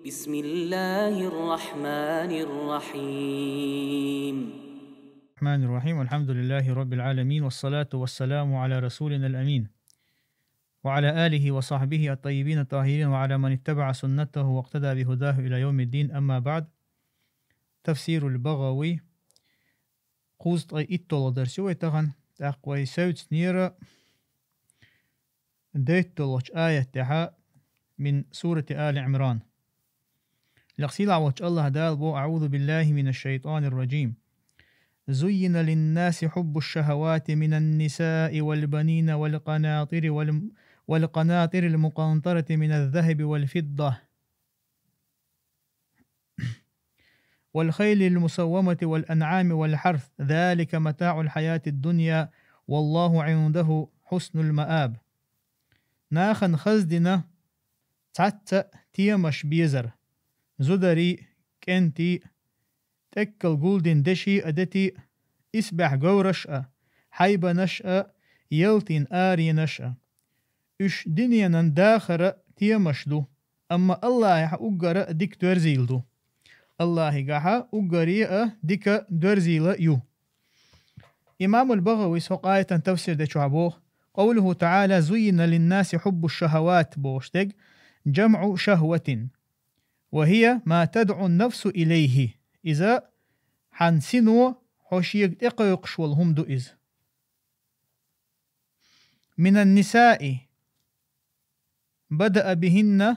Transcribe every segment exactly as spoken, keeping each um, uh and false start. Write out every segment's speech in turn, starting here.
بسم الله الرحمن الرحيم. الرحمن الرحيم. الحمد لله رب العالمين، والصلاة والسلام على رسولنا الأمين وعلى آله وصحبه الطيبين الطاهرين وعلى من اتبع سنته واقتدى بهداه إلى يوم الدين، أما بعد. تفسير البغوي. Кхузткъеи иттола дарс ю вай тахана, тӀаккха вай севцнера дейттолчу аят тӀехьа мин сурати Али Имран. Лекха сийлахь волчу АллахӀ Дала боху: أعوذ بالله من الشيطان الرجيم. زين للناس حب الشهوات من النساء والبنين والقناطر والم-، والقناطر المقنطرة من الذهب والفضة والخيل المسومة والأنعام والحرث، ذلك متاع الحياة الدنيا، والله عنده حسن المآب. Нахана хаздина цхьацца темаш безар: зударий, кӀентий, тӀеккал гулдина деши а, дети, исбаьхьа говраш а, хьайбанаш а, ялтин аренаш а. Уьш дуьненан дахара темаш ду, амма АллахӀехь уггара дика доьрзийла ду. АллахӀигахьа уггаре а дика доьрзийла ю. Имамул БагӀавис хӀокху аятан тафсир дечохь боху: قوله تعالى: زين للناس حب الشهوات бохуш дерг جمع شهوة، وهي ما تدعو النفس إليه. Иза хьан сино хьо шега тӀекхойкхуш волу хӀума ду иза. من النساء بدأ بهن.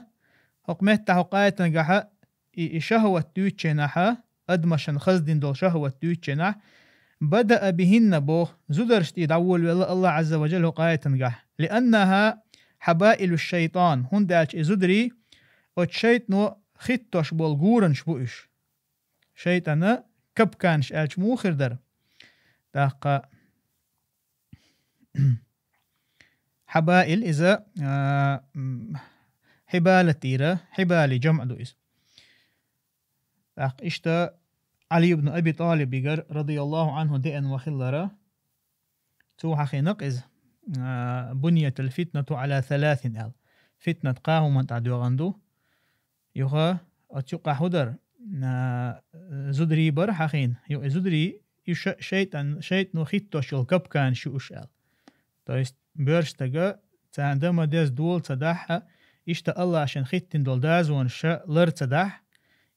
ХӀокху меттахь хӀокху аятангахьа и, и шахӀват дуьйцученахьа, адамашна хаздина долу шахӀват дуьйцученахь, بدأ بهن боху, зударшна тӀе дӀаволавелла АллахӀ Ӏазза ва Джалла хӀокху аятангахь. لأنها حبائل الشيطان, хӀунда аьлча и зударий оцу шайтано хиттош болу гуранаш бу уьш. ШайтӀана капканаш аьлча муха хир дара? ТӀаккха хьабаил иза, а, м, хьибала тӀера, хьибали жамӀ ду иза. ТӀаккха иштта Ӏали ибн Аби ТӀалибигара, радияллаху Ӏанху, деана ма-хиллара, цо хьахийнакъ иза, а, بنيت الفتنة على ثلاث аьлла. Фитнат кхаа хӀуманна тӀехь доьгӀна ду. Юха оцу юкъахь хӀун дара? А, зударий бара хьахийна. Юха и зударий, и ша-, шайтӀан, шайтӀано хиттош йолу капканаш ю уьш аьлла. То есть боьрша стага царна дан ма-дезза дола ца дахь а, иштта АллахӀа шен хиттина долу дозанаш ша лар ца дахь,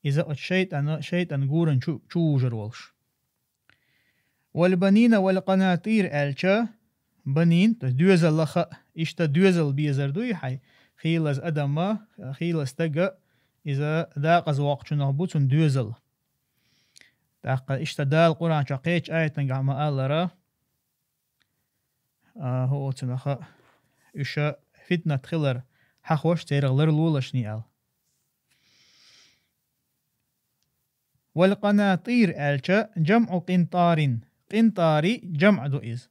иза оцу шайтӀана, шайтӀан гуран чу, чу вужур волуш. والبنين والقناطير аьлча, банин, то есть доьзалах а, иштта доьзал безар дуй хьайн, хийлаза адаман, хийлаза стаган, иза декъаза воккхучунах бу цуьнан доьзал. ТӀаккха иштта Дала Къуръан чохь кхечу аятангахь ма-аллара, а, хӀу оцунах а, уьш фитнат хилар хьахош, церах ларлолаш ний аьлла. والقناطير аьлча, جمع قنطار. Къинтари жамӀ ду иза.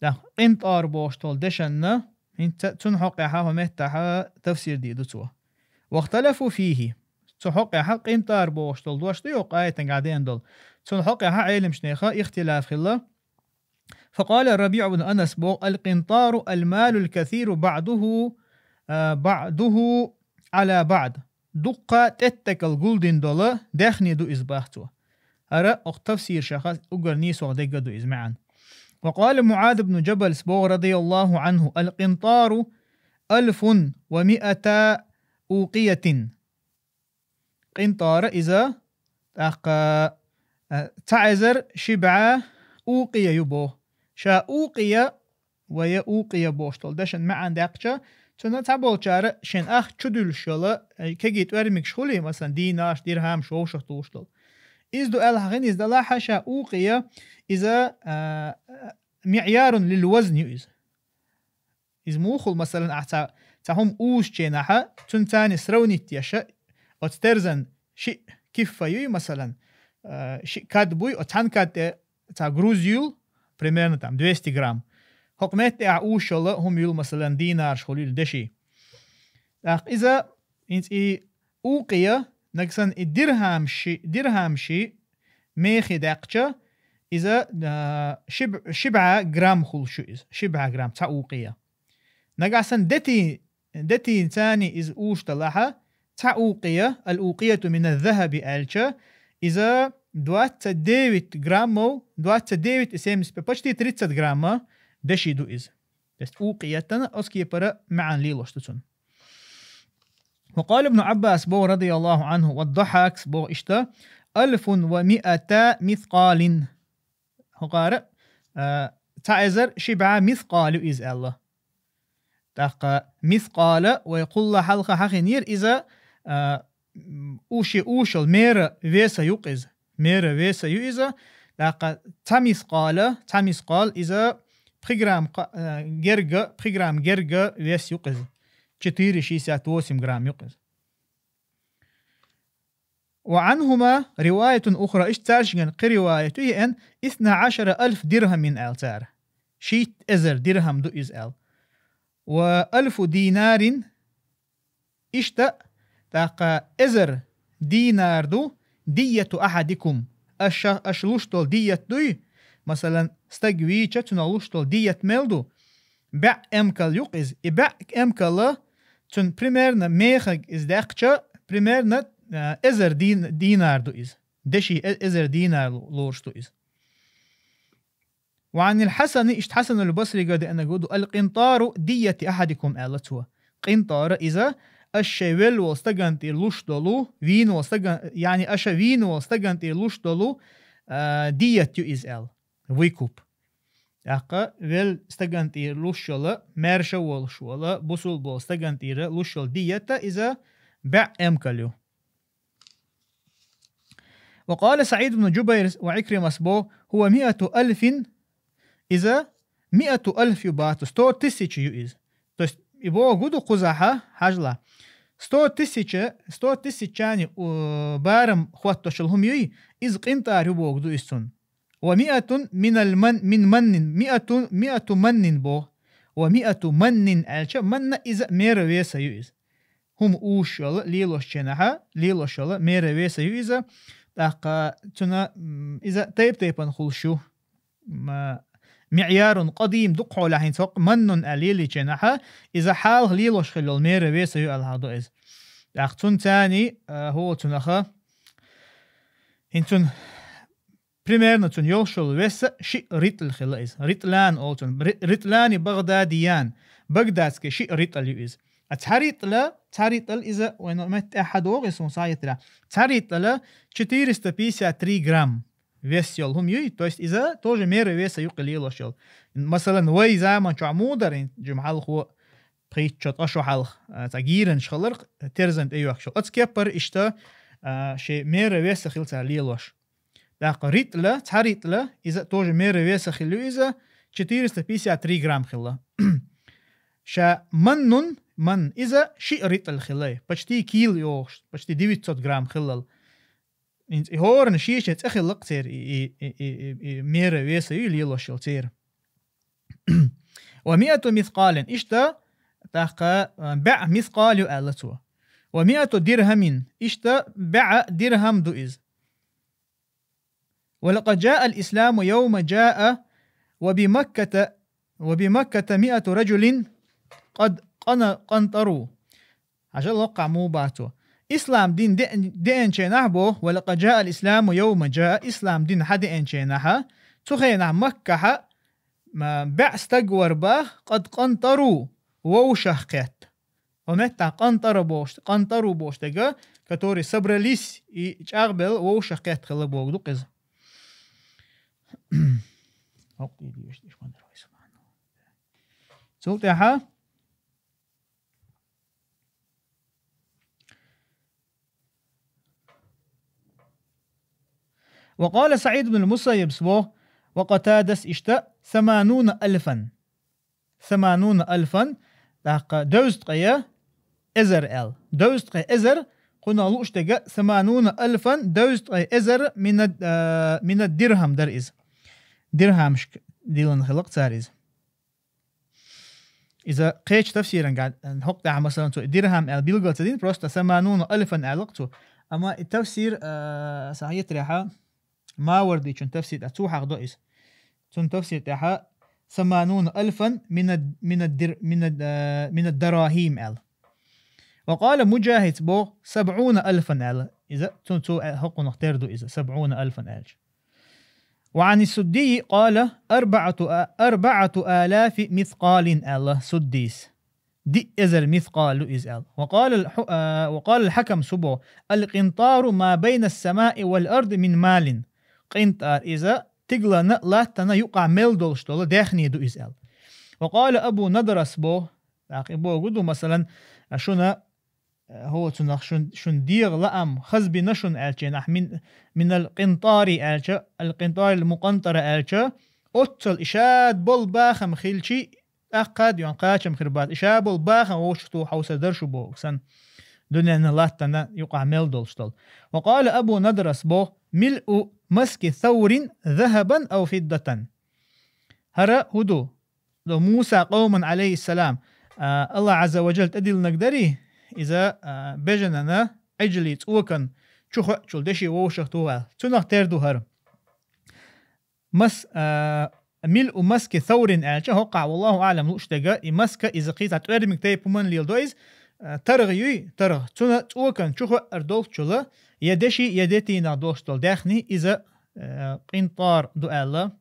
ТӀаккха къинтар бохуш долу дешанна, хӀинца цунна хьокъехьа хӀу меттахьа тафсир дийр ду цо. واختلفوا فيه. Цу хьокъехьа къинтар бохуш долу дош ду, йоккха аятангахь деана долу. Цунна хьокъехьа Ӏеламчу нехан ихтилаф хилла. فقال الربيع بن أنس боху: القنطار المال الكثير بعضه، а, بعضه على بعض. Дуккха тӀеттакал гулдина долу даьхни ду иза, бах цо. ХӀара окху тафсиршаха уггар нийсох дегга ду иза маьӀна. وقال معاذ بن جبل боху, радияллаху Ӏанху: القنطار ألف ومائة أوقية. Къинтара иза, тӀаккха, а, цхьа эзар ши бӀе укъия ю боху. Ша укъия, вай укъия бохуш долу дешан маьӀна даьккхича, цунна цхьаболчара шен ах чу дуьллуш йолу, э, кегий тӀоьрмигаш хуьлий, масалан, дийнарш, дирхӀамаш вовшах тухуш долу. Иза ду аьлла хьахийна, иза далахьа ша укъия, иза, а, миъярун лил вазн ю иза. Иза муха хуьлу, масалан, ахь цхьа, цхьа хӀума узученахьа, цуьнца сравнить еш, оцу терзан шиъ киффа юй, масалан, а, шиъ кад буй, оцу цхьана кад тӀе цхьа груз юл, примерно там двести грамм. ХӀокху метте ахь узуш йолу хӀума юл, масалан, дийнарш хуьлийла деши. ТӀаккха иза, хӀинца и укъия, нагахь санна и дирхӀамши, дирхӀамши мехе даьккхича, иза, а, ши б-, ши бӀе грамм хуьлуш ю иза, ши бӀе грамм, цхьа укъия. Нагахь санна дети, детин цани иза узуш далахьа, цхьа укъия, ал-укъияту мина-з-захаби аьлча, иза двадцать девять граммов, двадцать девять и семьдесят пять, почти тридцать грамма деши ду иза. То есть укъиятана оцу кепара маьӀна лелош ду цунна. Ва къала Ибн Ӏаббас боху, радияллаху Ӏанху, ва Дахьакс боху иштта: «Алфун ва миата мискъалин». ХӀокхара, а, цхьа эзар ши бӀе мискъал ю иза аьлла. ТӀаккха мискъала вай кхулла хьалха хьахийнера иза, а, м, уши ушал мера веса юкъ иза. Мера веса ю иза. ТӀаккха цхьа мискъала, цхьа мискъал иза пхи грамм кха-, а, герга, пхи грамм герга вес юкъ иза. Четыре шестьдесят восемь грамм юкъ иза. Ва Ӏанхума риваятун ухра, иштта цаьршиган кхин риваят ю еана, исна Ӏашара алф дирхамин аьлла цара. Шийтта эзар дирхам ду иза аьлла. Ва алфу динарин, иштта, тӀаккха эзар динар ду, дияту ахьадикум. Аша, аша луш долу дият дуй, масалан, стаг вийча, цунах луш долу дият мел ду, бӀе эмкал юкъ иза. И бӀе эмкала цунна примерно мехаг иза даьккхича, примерно, а, эзар дин-, динар ду иза. Деши э-, эзар динар лу-, лоруш ду иза. Ва Ӏанил Хьасани, иштта Хьасанул Басрига деанарг ду, «Ал-къинтару дияти ахьадикум», аьлла цо. Къинтара иза, аш шайн велла волу стаган тӀера луш долу, вийна волу стаган, яъни аша вийна волу стаган тӀера луш долу, а, дият ю иза аьлла. Выкуп. ТӀаккха велла стаган тӀера луш йола, маьрша волуш вола, бусул болу стаган тӀера луш йола дият а иза бӀе эмкал ю. Ва къала СаӀид ибн Джубайрс ва Ӏикримас бо: «Хува миату алфин», иза миату алф ю бацу, сто тысяча ю иза. То есть, и богу ду кхузахьа, хьажла. Сто тысяча, сто тысячани, у, барам хӀоттошал хӀума юй, иза къинтӀар ю богу ду иза цунна. «Ва миатун минал ман-, мин маннин», миату, миату маннин бо. «Ва миату маннин», аьлча, манна иза мера веса ю иза. ХӀума уш йола, лелош ченахьа, лелош йола, мера веса ю иза. ТӀаккха цуна, м, иза тайп-тайпан хуьлуш ю. М, миъярун къадим дукха хьолахь хӀинца хӀокху маннун аьлла лелийченахьа, иза хьалха лелош хила йола мера веса ю аьлла хьахдо иза. ТӀаккха цунцани, а, хӀо цунаха, хӀинца цун примерно цун йолуш йолу веса шиъ ритӀл хила иза. РитӀлан олу цун. Ри-, ритӀлани багъдадиян. Багдадский шиъ ритӀл ю иза. А цхьа ритӀла, цхьа ритӀл иза, вайн метта тӀаьхьа догӀу иза, хӀун схьа йитира. Цхьа ритӀла четыреста пятьдесят три грамм вес йолу хӀума юй, то есть иза тоже мера веса юкъа лелош йолу. Масалан, вай заман чохь муха дара, жимхьалхо, пхийтта шо, ткъа шо хьалха, а, цхьа гийранаш хиларх, терзан тӀе йоьхкуш йолу. Оцу кеппара иштта, а, шен мера веса хила цара лелош. ТӀаккха ритӀла, цхьа ритӀла, иза тоже мера веса хила ю иза, четыреста пятьдесят три грамм хила. Ша маннун, ман, иза шиъ ритӀл хила, почти кийла йогӀуш, почти девятьсот грамм хилал. ХӀинца и хӀоранна шен-шен цӀе хилла-кх церан и, и, и, и, и, и мера веса ю лелош йолу церан. «Ва миату мискъалин», иштта, тӀаккха, а, бӀе мискъал ю аьлла цо. «Ва миату дирхамин», иштта бӀе дирхам ду иза. «Ва лакъад жаа ал-исламу явма жаа, ва би Макката, ва би Макката миату раджулин къад къана-, къантару». Хьажал, хӀоккхахь муха бацо. Ислам дин де-, деанченахь бо, «Ва лакъад жаа ал-исламу явма жаа», ислам дин хьадеанченахьа, цу хенахь Маккахьа, ма, бӀе стаг вара бах, къад къантару, вовшах кхетта. Хьо меттахь къантара бохуш, къантару бохуш дерг, который собрались и чӀагӀбелла вовшах кхетта хилла боху ду-кх иза. Цул тӀаьхьа Ва къала СаӀид ибн ал-Мусаййиб бо, ва Къатадас иштта, самануна алфан. Самануна алфан, тӀаккха девзткъе эзар аьлла. Девзткъе эзар, кхунах лууш дерг, самануна алфан, девзткъе эзар минад, а, минад дирхам дара иза. Дирхамашка диллина хилла-кх цара иза. Иза кхечу тафсиран га-, хӀокху тӀехь, масалан, цо дирхам аьлла билгал ца дина, просто самануна алфан аьлла-кх цо. Амма и тафсир, а, сахьихьехьа, Мавардичун тафсир тӀехь цо хьахдо иза. Цун тафсир тӀехьа самануна алфан минад, минад дир-, минад, а, минад дарахим аьлла. وقال مجاهد بو سبعون ألفا أل. إذا تون تو حقنا اختار دو إذا سبعون ألفا ألش. وعن السدي قال أربعة، أربعة آلاف مثقال أل سديس. دي إزر مثقال إز أل. وقال الح-، آه، وقال الحكم سبو: القنطار ما بين السماء والأرض من مال. قنطار إذا تقلنا لاتنا يقع ميل دولش دولا داخني دو إز أل. وقال أبو نضرس بو، تاقي بو قدو مثلا، شنا، هو تنخ شن، شن ديغ لأم خزبي نشن ألچي نح من، من القنطاري ألچا، القنطار المقنطرة ألچا، أتل إشاد بول باخم خيلشي، أقاد يون قاچم خربات، إشاد بول باخم وشتو حوسا درشو بو، سن دنيا نلاتنا يقع ميل دولشتل. وقال أبو ندرس بو: ملء مسك ثور ذهبا أو فضة. هرا هدو، لو موسى قوما عليه السلام، آه، الله عز وجل تدل نقدري، إذا، آه، بجننا عجلي تسوكن، چوخ چول دشي ووشخ توها، تنخ تردو هر. مس، آه، ملء مسك ثور ألچا، هوقع والله أعلم لوش دقا، إي مسك إذا قيت عتقرمك تيب من ليل دويز، آه، ترغ يوي، ترغ. تنا تسوكن، چوخ أردول چولا، يا دشي، يا دتينا دوش دول داخني، إذا، آه، قنطار دو ألا.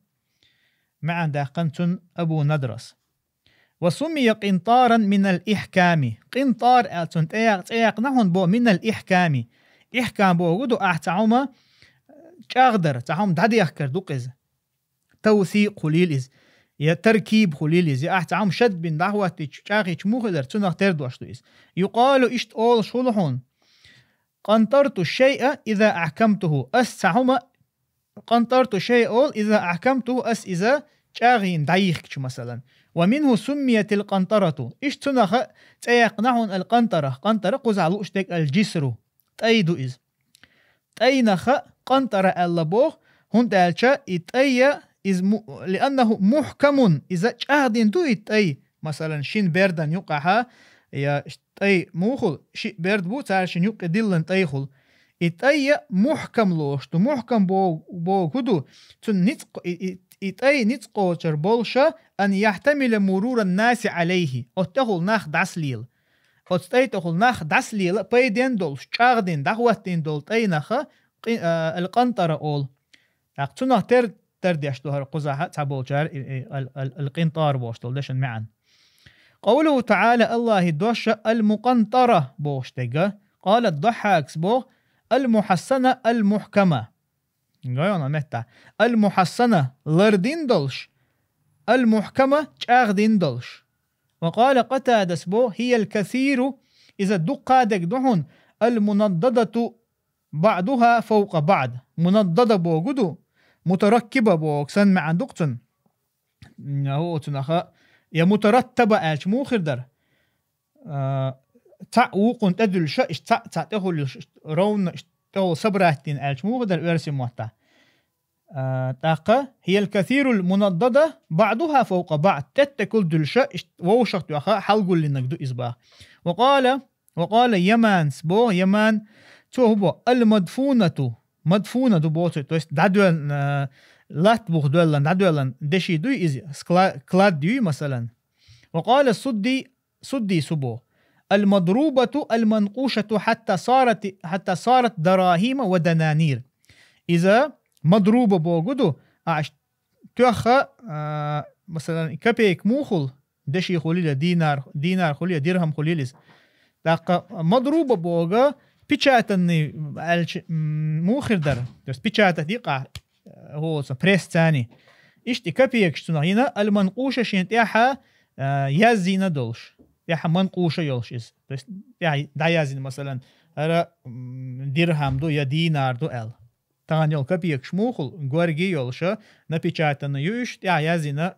معا داقن تون أبو ندرس. وسمي قنطارا من الإحكام. قنطار ألتون تياق، تياق نحن بو من الإحكام. إحكام بو قدو أح تعوما چاغدر، تعوم داديخ كر دوقز. توثيق خليل إز. يا تركيب خليل إز. يا أح تعوم شد بن دعوة چاغي چموخدر، تنخ تردوش دو إز. يقال إشت أول شلحون. قنطرت الشيء إذا أحكمته. أس تعوما قنطرت الشيء أول إذا أحكمته أس إذا چاغين دايخ كش مثلا. ومنه سميت القنطرة. إش تنخ تياق نحن القنطرة. قنطرة قزع لوشتك الجسر. تأيدو إز. تأينخ قنطرة ألا بوخ. هون دالشا إتأي إز م-، لأنه محكم إذا چاغدين دو إتأي. مثلا شين بردن يقعها يا تأي موخل شي برد بو تار شين يق دلن تأيخل. إتأي محكم لوشتو، محكم بو، بو كدو. تن نتق، إ-، إ-، إتأي نتقوشر بولشا أن يحتمل مرور الناس عليه. أتخل ناخ داسليل. أتأيتخل ناخ داسليل، بيدين دول، شاغدين، دعوتين دول، تأينخ، قي-، آه، القنطرة أول. تاق تنخ تر، تر ديش دوهر قزاحة، تابولشار، إ-، إ-، ال-، ال-، القنطار بوشتول، دشن معا. قوله تعالى، الله دوش المقنطرة بوشتقة. قال الضحاك سبوغ: المحصنة المحكمة. غيونا متى؟ المحصنة لردين دولش. المحكمة چاغدين دولش. وقال قتادة سبوغ: هي الكثير إذا دقادك دحون المنضدة بعضها فوق بعض. منضدة بوغدو. متركبة بوغ سن معا دقتن. هو تنخا. يا مترتبة ألش موخر در. آه، تع وقن تدل شا، إش تع، تع تقول ش-، رون، إش تقول صبراتين ألش موخر در ورسي موتا. آه، تاقة هي الكثير المنضدة بعضها فوق بعض. تتكل دل شا، إش ووشخت يخا، حلقل لنقدو إزبا. وقال، وقال يمان سبو، يمان تو هو المدفونة، مدفونة دو بوتو، то есть دعدوان، آه، لات بوخ دولان، دعدوان، دشي دوي إز، سكلا-، كلاد دوي مثلا. وقال السدي، سدي سبو: المضروبة المنقوشة حتى صارت، حتى صارت دراهم ودنانير. إذا مضروبة بوغدو، أعش توخا، آه، مثلا كبيك موخل، دشي خليل، دينار، دينار خليل، درهم خليل. تاقا مضروبة بوغا، печатанный ألش، م-، موخر در. То есть печатать دي قا، هو سا، пресс تاني. إشتي كبيك شتنا هنا، المنقوشة شين تياحا، آه، يازينا دولش. تياحا منقوشة يولش إز. То есть تياحا دا يازينا مثلا، هرا، م، درهم دو يا دينار دو أل. تاغان يول كبيك شموخل، غورغي يولشا، напечатанный يوش، تياحا يازينا،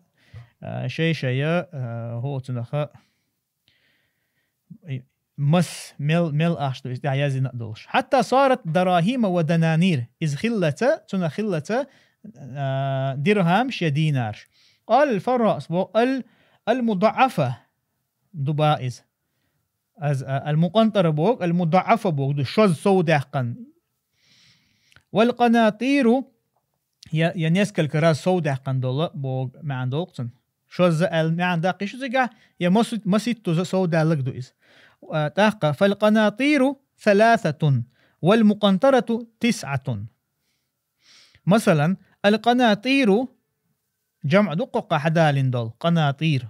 آه، شي شي، آه، هو تنخا، مس مل، مل أشتو إز تياحا يازينا دولش. حتى صارت دراهم ودنانير. إز خلة، تنا خلة، آه، درهم شي دينار. قال الفراء سبو ال-، المضعفة دبائز. أز، آه، المقنطرة بوغ، المضعفة بوغ، دو شوز سو داقن. والقناطير يا، يا несколько раз سو داقن دولا بوغ معن دولقسن. شوز أل معن داقي شو زيقا، يا مسيت، مسيت تو سو دالق دو إز. А, тӀаккха: «فالقناطير ثلاثة والمقنطرة تسعة». Масалан, аль-къанатиру жамӀ ду кхоккха хьадалин долу, къанатир.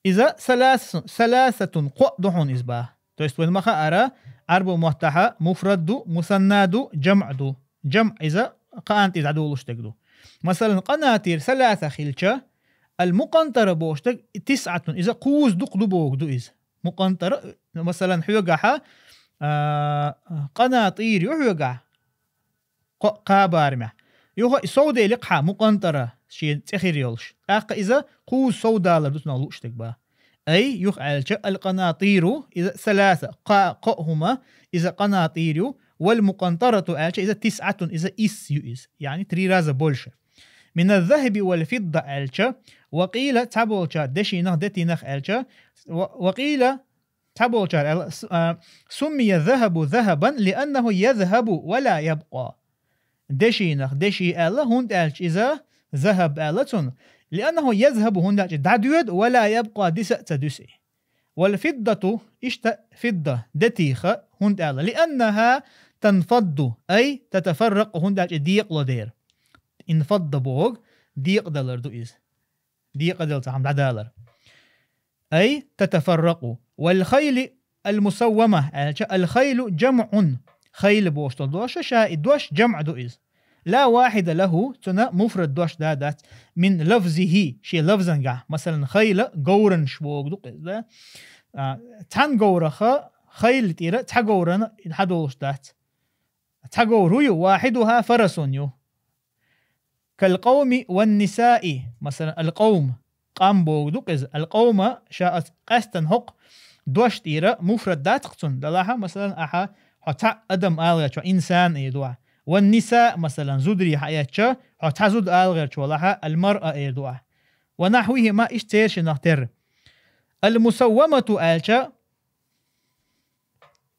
Иза салас-, саласатун, кхоъ ду хьуна иза баха. То есть вайн ма хаара, Ӏарбу маттахьа муфрад ду, мусанна ду, жамӀ ду. ЖамӀ иза кхаанна тӀе дӀадолуш дерг ду. Масалан, къанатир саласа хилча, аль-мукъантара бохуш дерг тисъатун, иза кхузза дукха ду боху ду иза. Мукъантара, масалан, хьоьгахьа, а, къанатир ю хьоьгахьа, кхо-, кхаа барамехь. Юха и сов дели кхьа мукъантара шен цӀе хир йолуш. ТӀаккха иза кхузза сов далар ду цунах лууш дерг баха. Ай, юха аьлча, аль-къанатиру, иза саласа, кхаа, кхоъ хӀума, иза къанатир ю, валь-мукъантарату аьлча, иза тисъатун, иза исс ю иза. Яъни три раза больше. Мина-з-захаби валь-фидда аьлча, ва къийла, цхьаболчара, дешинах, детинах аьлча, ва, ва къийла, цхьаболчара аьлла, с-, а, суммия-з-захабу захабан, лианнаху я-з-захабу ва ла ябкъа. Дешинах деши аьлла, хӀунда аьлча иза захаб аьлла цунна. Лианнаху я-з-захабу, хӀунда аьлча дӀадоьду, ва ла ябкъа, диса а ца дуьсу и. Валь-фиддату, иштта фидда, детиха, хӀунда аьлла. Лианнаха танфадду, ай татафарракъу, хӀунда аьлча декъало дера. Инфадда боху, декъадалар ду иза. Декъадала цхьа хӀума дӀадалар. Ай татафарракъу. Валь-хайлил-мусаввама аьлча, аль-хайлу жамӀун. Хайл бохуш долу дош, ша и дош жамӀ ду иза. Ла вахида лаху, цунна муфрад дош да дац. Мин лафзихи, шен лафзангахь. Масалан, хайла говранаш боху ду иза, да? А, цхьана говраха, хайла тӀера цхьа говрана хьадолуш дац. Цхьа говр хӀу ю, вахидуха фарасун ю. Кал-къавми ван-нисаи, масалан, аль-къавм, къам боху ду иза. Аль-къавма, ша ас къаьстина хӀокху дош тӀера муфрад дац-кх цунна, делахьа, масалан, ахьа хьо цхьа адам ала гӀерташ валахь, инсан эр ду ахьа. Ван-ниса, масалан, зударий хьаэцча, хьо цхьа зуда ала гӀерташ валахь, аль-маръа эр ду ахьа. Ва нахьвихима, иштта церан шиннах терра. Аль-мусаввамату аьлча,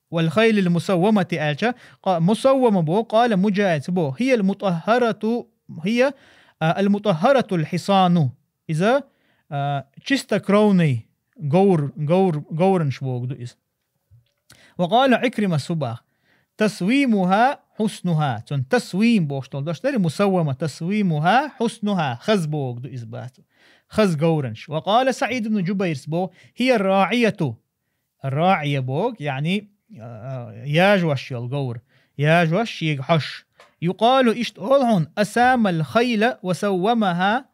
валь-хайлил-мусаввамати аьлча, къа-, мусаввама боху, къала Муджахид боху. Хиял-мутаххарату, хия, а, аль-мутаххаратул-хисану. Иза, а, чистокровный говр-, говр-, говранаш боху ду иза. Ва къала Ӏикримас боху: «Тасвимуха хьуснуха». Цунна тасвим бохуш долу дош дара, мусаввама, тасвимуха хьуснуха, хаза боху ду иза баха. Хаза говранаш. Ва къала СаӀид ибн Джубайрс боху: «Хияр-раӀияту». РаӀия боху, яъни, а, яжош йолу говр. Яжош шега хьош. Юкъалу, иштта олу хьуна: «Асамал-хайла ва саввамаха».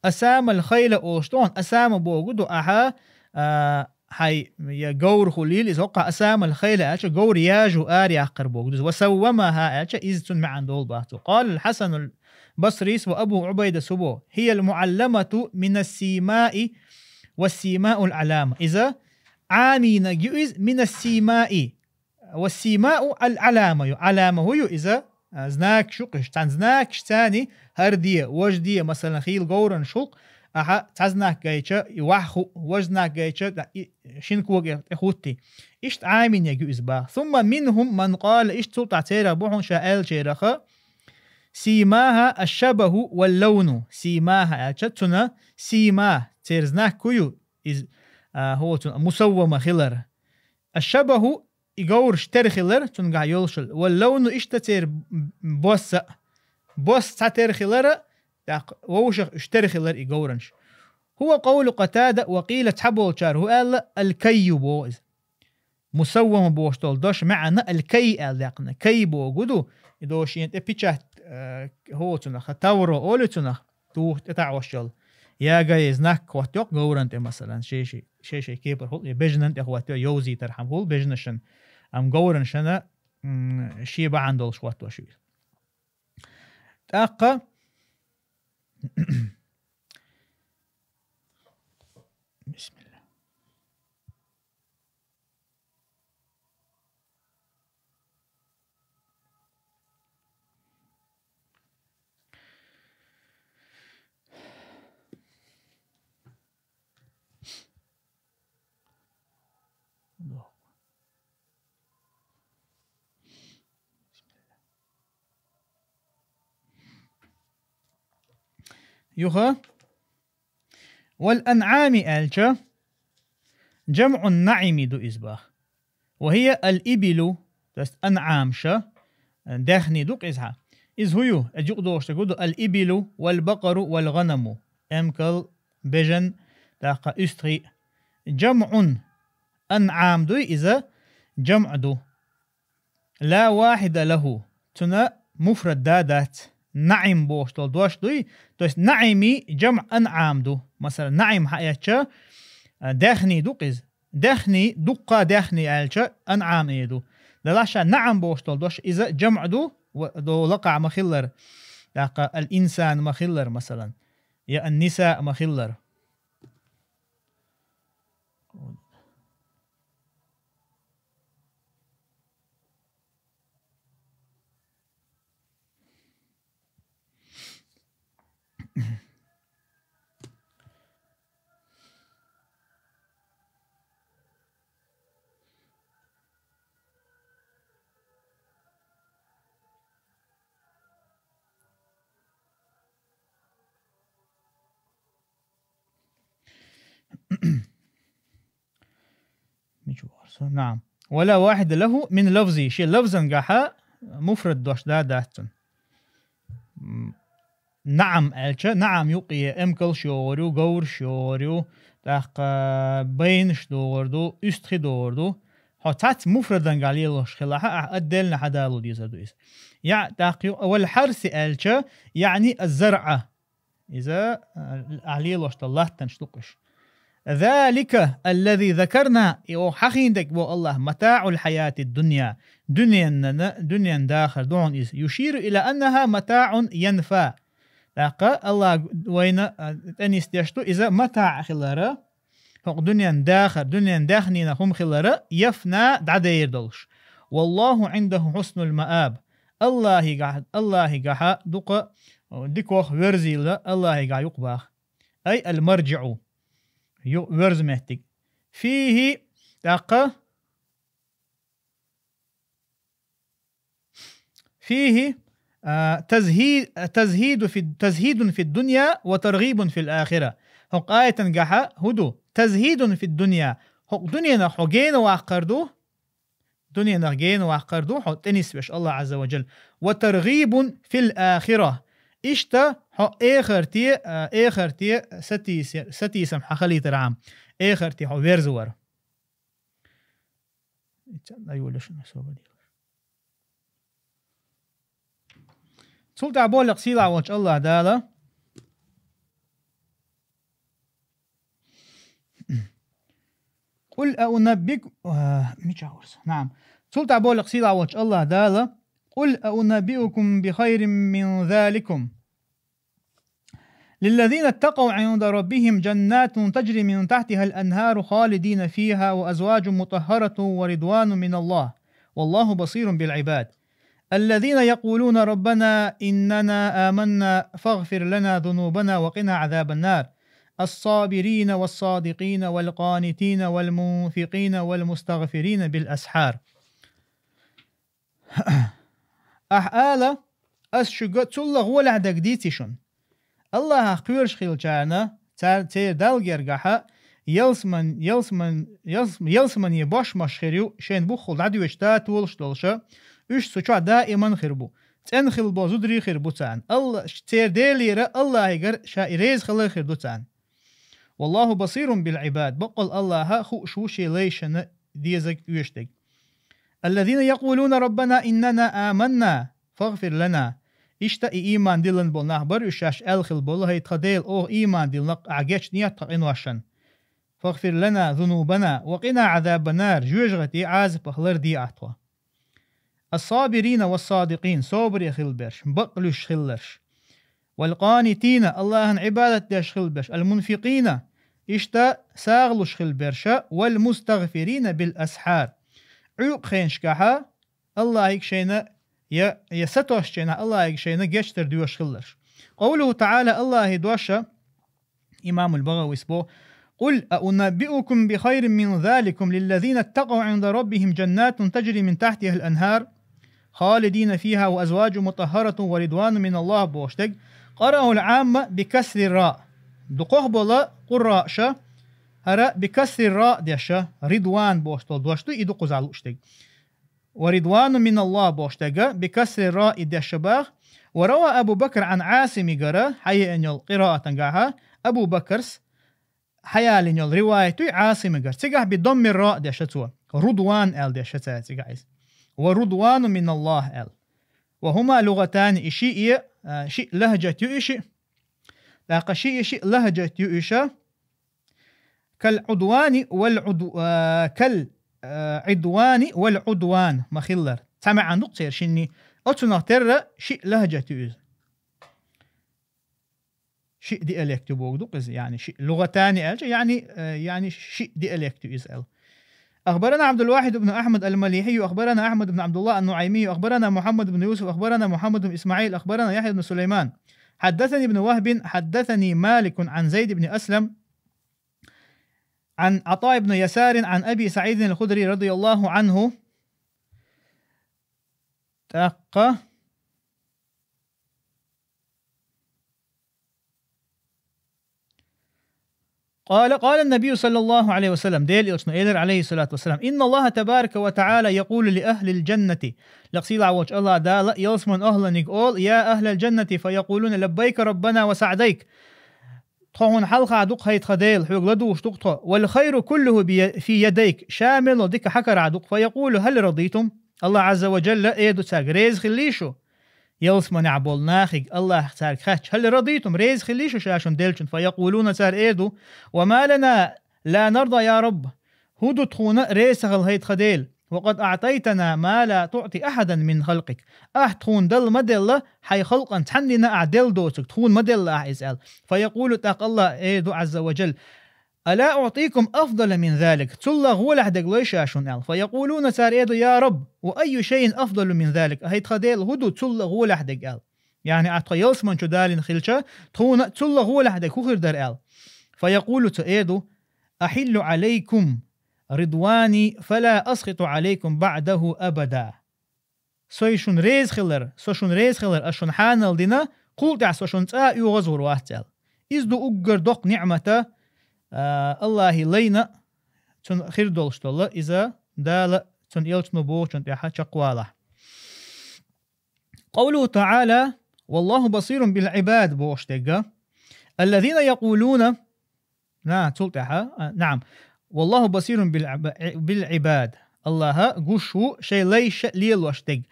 «Асамал-хайла» олуш ду хьуна, асама боху ду ахьа, а, хьайн я говр хуьлийла иза, хӀокхахь «асамал-хайла» аьлча, говр яжо араяккхар боху ду иза. «Ва саввамаха» аьлча, иза цунна маьӀна долу баха цо. Къала аль-Хьасану аль-Басрис ва Абу Ӏубайдас боху: «Хиял-муӀалламату минас-симаи, вас-симаул-Ӏалама». Иза Ӏамийнарг ю иза, минас-симаи. Ва симау аль-Ӏалама ю. Ӏалама хӀу ю иза? А, знакаш ю-кх уьш. Цхьана знакаш царна хӀара де, важа де, масалан, хийла говранаш хуьлу-кх, ахьа цхьа знак гайча, и ваха хуу, важа знак гайча, да, и шина кога тӀе хӀуттий. Иштта Ӏамийнарг ю иза баха. «Сумма минхум ман къала», иштта цул тӀаьхьа церах бу хьуна ша аьллачарех: «Симаха аш-шабаху вал-лауну». Симаха аьлча, цуьнан сима, церан знак хӀу ю иза, а, хӀу цуьнан мусаввама хилар. Аш-шабаху, и говраш тера хилар, цуьнгахь йолуш хилар. Вал-лауну, иштта церан бос а. Бос цхьа тера хилар а, тӀаккха вовшах уьш тера хилар и говранаш. «Хува къавлу Къатада ва къийла», цхьаболчара хӀу аьлла, «аль-каййу» боху иза. Мусаввама бохуш долу дош маьӀна аль-кай аьлла даьккхина. Кай боху ду, и дош шена тӀе печать, э, хӀу цунах, тавро олу цунах. Тух тӀе таӀош йолу. Ягай знак хӀоттайо-кх говран тӀе, масалан, шен-шен, шен-шен кепара хуьлу, я бежанан тӀе хӀоттайо, йовзийтархьама хуьлу бежанашан, амма говранашна, м, шен бахьана долуш хӀоттош ю. ТӀаккха, бисмилла. Юха. Вал-анъами аьлча, جمع النعم ду иза бах. وهي الإبل, то есть أنعام ша, даьхни ду-кх иза хьа. Иза хӀу ю, э, юкъа дохуш дерг хӀу ду: الإبل والبقر والغنم, эмкал, бежан, тӀаккха уьстагӀий. جمع, أنعام дуй иза, جمع ду. لا واحد له, цуьнан муфрад да дац. نعم бохуш долу дош дуй, то есть نعم جمع أنعام ду. Масала, نعم хьаэцча, а, даьхни ду-кх иза. Даьхни, дуккха даьхни аьлча, أنعام э ду. Делахь ша نعم бохуш долу дош иза جمع ду, ва-, до лакхахь ма-хиллара. ТӀаккха الإنسان ма-хиллара, масалан, я النساء ма-хиллара. Мича вара со? نعم. ولا واحد له من لفظه. Шен лафзангахьа муфрад дош да дац цуьнан. М, نعم аьлча, نعم юккъе эмкалш йогӀур ю, говраш йогӀур ю, тӀаккха байнаш догӀур ду, уьстагӀий догӀур ду. Хьо цхьацца муфрадангахь лелош хилахь, ахь отдельно хьадало дезар ду иза. Я, тӀаккха ю-, والحرث аьлча, يعني الزرع. Иза, а, ахь лелош долу латтанаш ду-кх уьш. ذلك الذي ذكرنا, и оха хьахийна дерг боху АллахӀа, متاع الحياة الدنيا, дуьненан, дуьненан дахар ду хьуна иза. يشير إلى أنها متاع ينفى. ТӀаккха АллахӀа вайна, а, тӀе нисдеш ду иза матаӀ хилара, хӀокху дуьненан дахар, дуьненан даьхнина хӀума хилара, يفنى, дӀадер долуш. والله عنده حسن المآب. АллахӀигахь-, АллахӀигахьа дукха, а, дикох верзийла АллахӀигахь ю-кх бах. أي المرجع, ю-, верза меттиг. فيه, тӀаккха, فيه, а, تزهي-, تزهيد في, تزهيد في الدنيا وترغيب في الآخرة. ХӀокху аятангахьа хӀу ду? تزهيد في الدنيا. ХӀокху дуьненах хьо гена ваккхар ду, дуьненах гена ваккхар ду хьо тӀе нисвеш АллахӀ Ӏазза ва Джалла. وترغيب في الآخرة. Иштта хьо эхарте, а, эхарте сатийсе-, сатийсам хьан халийтархьама, эхарте хьо верзавар. Иццан айволашна собар делаш. Цул тӀаьхьа болу сийлахь волчу АллахӀ Дала. قل أنبئك-, а, мича варса? نعم. Цул тӀаьхьа болу сийлахь волчу АллахӀ Дала: قل أنبئكم بخير من ذلكم للذين اتقوا عند ربهم جنات تجري من تحتها الأنهار خالدين فيها وأزواج مطهرة ورضوان من الله والله بصير بالعباد. الذين يقولون ربنا إننا آمنا فاغفر لنا ذنوبنا وقنا عذاب النار. الصابرين والصادقين والقانتين والمنفقين والمستغفرين بالأسحار. Ахь ала, ас шуьга цул а гӀолехь дерг дийци шуна. АллахӀах кхоьруш хиллачарна, цар-, церан Далла гергахьа, ялсаман-, ялсаман-, ялс-, ялсамане бошмаш хир ю, шайна буххал дӀадоьдуш татолаш долуша, уьш цу чохь даиман хир бу. ЦӀена хилла болу зударий хир бу царна. Алла-, церан Делера, АллахӀигара ша и реза хилар хир ду царна. والله بصير بالعباد, баккъал АллахӀа хууш ву шен лайшна дезаг оьшург. الذين يقولون ربنا إننا آمنا فاغفر لنا. Иштта и ийман диллина болу нах бара уьш, шаьш аьлла хилла болу: «ХӀай тхан Дела, оха ийман диллина-кх, ахь гечдехьа тхан къиношна. فاغفر لنا ذنوبنا وقنا عذاب النار, жоьжахатин Ӏазапах ларде ахь тхо». الصابرين والصادقين, собаре хилла берш, бакълуьйш хилларш. والقانتين, АллахӀан Ӏибадат деш хилла берш. المنفقين, иштта сагӀа луш хилла берша. والمستغفرين بالأسحار, Ӏуьйкъа хенашкахьа АллахӀига шайна, я, я сатосучу хенахь АллахӀига шайна гечдар доьшуш хилларш. قوله تعالى, АллахӀан доша, имамул БагӀавис бо: قل أنبئكم بخير من ذلكم للذين اتقوا عند ربهم جنات تجري من تحتها الأنهار خالدين فيها وأزواج مطهرة ورضوان من الله бохуш дерг, قرأه العامة بكسر الراء. Дукхах бола къурраша ХӀара бикасри ра деша, ридван бохуш долу дош ду, и ду кхузахь лууш дерг. Ва ридвану миналлахӀ бохуш дерг, бикасри ра и деша баха. Ва рава Абу Бакр Ӏан Ӏасимигара, хьаеана йолу къираатангахьа, Абу Бакрс хьаялина йолу риваят ю Ӏасимигара. Цигахь би домми ра деша цо. Рудван аьлла деша цара цигахь иза. Ва рудвану миналлахӀ аьлла. Ва хӀума лугӀатани, и шиъ, а, шиъ лахӀжат ю и шиъ. ТӀаккха шиъ, шиъ лахӀжат ю иша. Кал Ӏудвани вал Ӏуд-, а, кал, а, Ӏидвани вал Ӏудван ма-хиллара. Цхьа маьӀна ду-кх церан шинний. Оцунах терра шиъ лахӀжат ю иза. Шиъ диалект ю бохург ду-кх иза, яъни шиъ лугӀатани аьлча, яъни, э, яъни шиъ диалект ю иза аьлла. أخبرنا عبد الواحد بن أحمد المليحي، أخبرنا أحمد بن عبد الله النعيمي، أخبرنا محمد بن يوسف، أخبرنا محمد بن إسماعيل، أخبرنا يحيى بن سليمان، حدثني ابن وهب، حدثني مالك عن زيد بن أسلم، عن عطاء بن يسار، عن أبي سعيد الخدري رضي الله عنه. تأقى. قال، قال النبي صلى الله عليه وسلم، Делан Элчано элира, عليه الصلاة والسلام: إن الله تبارك وتعالى يقول لأهل الجنة. Лекха сийлахь волчу АллахӀ Дала ялсаманин ахӀланиг олу: يا أهل الجنة، فيقولون: لبيك ربنا وسعديك. Тхо хьуна хьалха ду-кх, хӀай тхан Дела, хьоьга ладугӀуш ду-кх тхо. والخير كله بي-، في يديك. Ша мел долу дика хьан карахь ду-кх. فيقول: هل رضيتم؟ АллахӀ Ӏазза ва Джалла эр ду цаьрга: реза хиллий шу? Ялсаманехь болу нахе АллахӀа цаьрга хаьттича: هل رضيتم؟ Реза хиллий шу ша шуна деллачунна? فيقولون, цара эр ду: وما لنا لا نرضى يا رب. ХӀун ду тхуна реза ца хила, хӀай тхан Дела? وقد أعطيتنا ما لا تعطي أحدا من خلقك. Ахь тхуна дала ма делла, хьайн халкъана цхьаннена ахь делла доцург, тхуна ма делла ахь иза аьлла. فيقول, тӀаккха АллахӀа эр ду, Ӏазза ва Джалла: ألا أعطيكم أفضل من ذلك؟ Цул а гӀолехь дерг лой ша шуна аьлла. فيقولون, цара эр ду: يا رب، وأي شيء أفضل من ذلك؟ ХӀай тхан Дела, хӀун ду цул а гӀолехь дерг аьлла? Яъни ахь тхо ялсамани чу далийна хилча, тхуна цул а гӀолехь дерг хӀун хир дара аьлла. فيقول, цо эр ду: أحل عليكم رضواني فلا أسخط عليكم بعده أبدا. Со шуна реза хилар, со шуна реза хилар ас шуна хьанал дина, кхул тӀаьхьа со шуна цкъа а оьгӀазвур вац аьлла. Иза ду уггар доккха ниӀмат, а, АллахӀе лайна, цунна хир долуш долу, иза Дала цуьнан элчано бохучунна тӀехь чекхвалахь. قوله تعالى: والله بصير بالعباد бохуш дерг. الذين يقولون, на, цул тӀаьхьа, а, نعم. والله بصير بالعب-, بالعباد. АллахӀ гуш ву шайн лайша лелош дерг.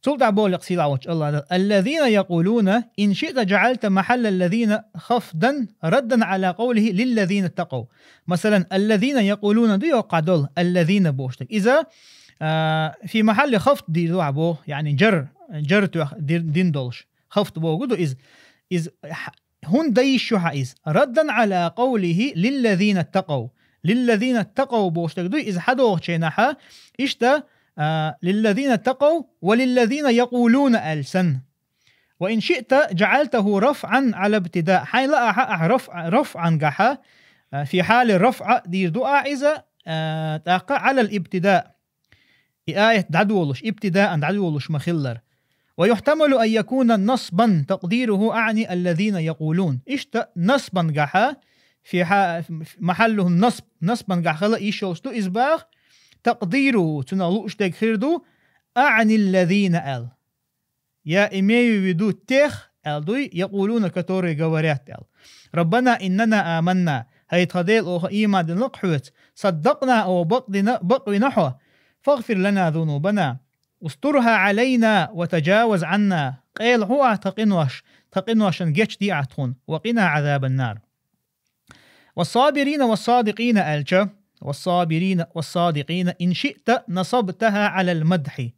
Цул тӀаьхьа боху лекха сийлахь волчу АллахӀ Дала: الذين يقولون إن شئت جعلت محل الذين خفضا ردا على قوله للذين اتقوا. Масалан, الذين يقولون ду йоккхахь долу, الذين бохуш дерг. Иза, а, في محل خفض дийр ду ахь боху, яъни джар, джар тоьхна дир-, дин долуш. Хафд бохург ду иза. Иза хьа-, хӀунда дан йиш ю хьан иза? ردا على قوله للذين اتقوا. للذين اتقوا бохуш дерг ду иза хьадохучу хенахь, иштта, а, للذين اتقوا وللذين يقولون аьлла санна. وإن شئت جعلته رفعا على ابتداء. Хьайн лаахь ахь рафъ-, рафъан гахьа, а, في حال الرفع дийр ду ахь иза, а, тӀаккха على الابتداء. И аят дӀадолуш, ابتداء дӀадолуш ма-хиллара. ويحتمل أن يكون نصبا تقديره أعني الذين يقولون. Иштта نصبا гахьа, في ح-, محله النصب, نصبا гахь хила йиш йолуш ду иза баха, تقديره, цунах лууш дерг хир ду, أعني الذين аьлла. Я имею в виду тех аьлла дуй, يقولون, которые говорят аьлла. ربنا إننا آمنا, хӀай тхан Дела, оха ийман дина-кх хьоьца, صدقنا, оха бакъдина, бакъвина хьо, فاغفر لنا ذنوبنا, استرها علينا وتجاوز عنا, къела хьо ахь тхан къинош, тхан къиношна гечде ахь тхуна, وقنا عذاب النار. والصابرين والصادقين аьлча, والصابرين والصادقين إن شئت نصبتها على المدح.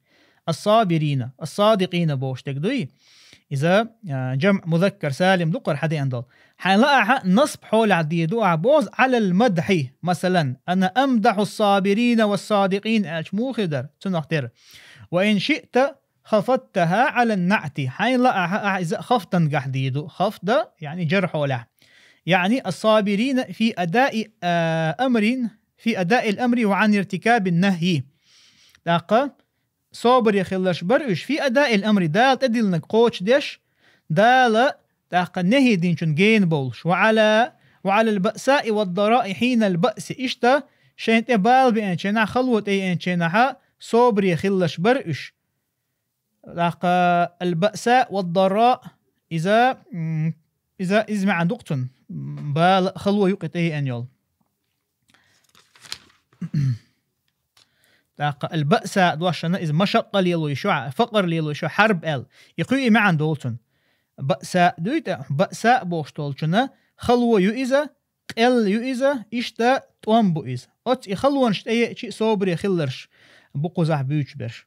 الصابرين, الصادقين бохуш дерг дуй. Иза, а, جمع مذكر سالم ду кхара хьадеана долу. Хьайн лаахь насб хьолехь дийр ду ахь боху على المدح. Масалан, أنا أمدح الصابرين والصادقين аьлча муха хир дара, цунах тера. وإن شئت خفضتها على النعت. Хьайн лаахь ахь иза хафдан гахь дийр ду. خفض, яъни джар хьолехь. يعني الصابرين في أداء, а, أمر, في أداء الأمر وعن ارتكاب النهي. ТӀаккха собаре хилларш бара уьш, في أداء الأمر, Дала тӀедиллинарг кхочушдеш, Дала тӀаккха нахӀи динчун гена бовлуш. وعلى وعلى البأساء والضراء حين البأس. Иштта шайн тӀе бала беанченахь, хало тӀееанченахь собаре хиларш бара уьш. ТӀаккха البأساء والضراء, иза, м, иза, иза маьӀна ду-кх цун. М, бала, хало юкъе тӀееана йолу. ТӀаккха البأساء дош санна, иза машакъа лело йиш ю, факъар лело йиш ю, хьарб аьлла. И кхин и маьӀна долу цун. Баъса дуй тӀе, баъса бохуш долчунна хало ю иза, къел ю иза, иштта тӀом бу иза. Оцу и халонаш тӀееача собаре хиларш бу кхузахь буьйцуш берш.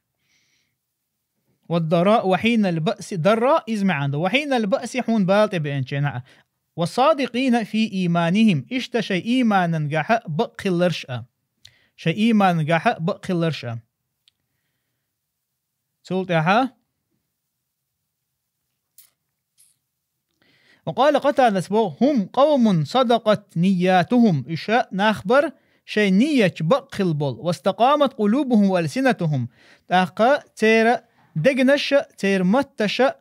والضراء وحين البأس, дарра иза маьӀна ду. وحين البأس, хьуна бала тӀе беанченахь. والصادقين في إيمانهم, иштта шайн ийманан гахь бакъ хиларш а. Шайн ийманан гахь бакъ хиларш а. Цул тӀаьхьа. وقال قتادة боху: هم قوم صدقت نياتهم. Уьш нах бара шайн нияташ бакъ хилла болу. واستقامت قلوبهم وألسنتهم. ТӀаккха церан дегнаш а, церан матташ а,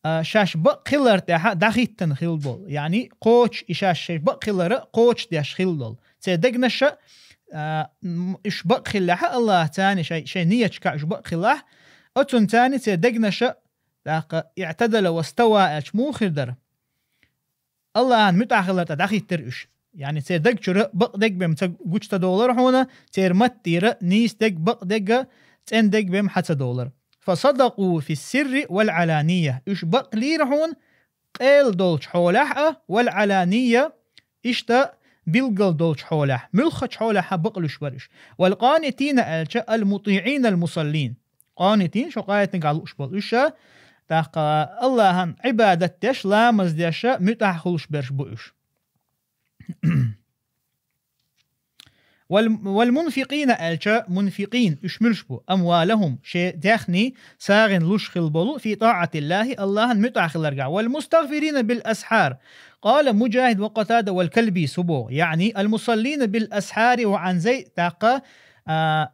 а, шаьш бакъ хилар тӀехь дӀахӀиттина хилла болу. Яъни кхочуш, и шаьш шаьш бакъ хилар кхочушдеш хилла долу. Церан дегнаш а, а, м, уьш бакъ хиллехь а Аллахьца, шайн, шайн нияташкахь уьш бакъ хиллехь, оцунца церан дегнаш а, тӀаккха اعتدل واستوى аьлча муха хир дара? Аллахьан муьтӀахь хилар тӀе дӀахӀиттира уьш. Яъни церан даг чуьра бакъдерг бен ца гучу ца долура хьуна, церан маттера нийса дерг, бакъдерг, цӀена дерг бен хьа ца долура. فصدقوا في السر والعلانية. Уьш бакълийра хьуна къел долчу хьолехь а, والعلانية, иштта билггал долчу хьолехь. Муьлххачу хьолехь а бакълуьйш бара уьш. والقانتين аьлча المطيعين المصلين. Къанитин, шо къаятнигахь лууш болу уьш а, тӀаккха Аллахьан Ӏибадат деш, ламаз деш а муьтӀахь хуьлуш берш бу уьш. Вал-, والمنفقين аьлча, мунфикъин, уьш муьлш бу? أموالهم, шен даьхни сагӀина луш хилла болу, في طاعة الله, Аллахьан муьтӀахь хиларгахь. والمستغفرين بالأسحار. قال مجاهد وقتادة والكلبي, цо боху. يعني المصلين بالأسحار وعن زيد, тӀаккха, а,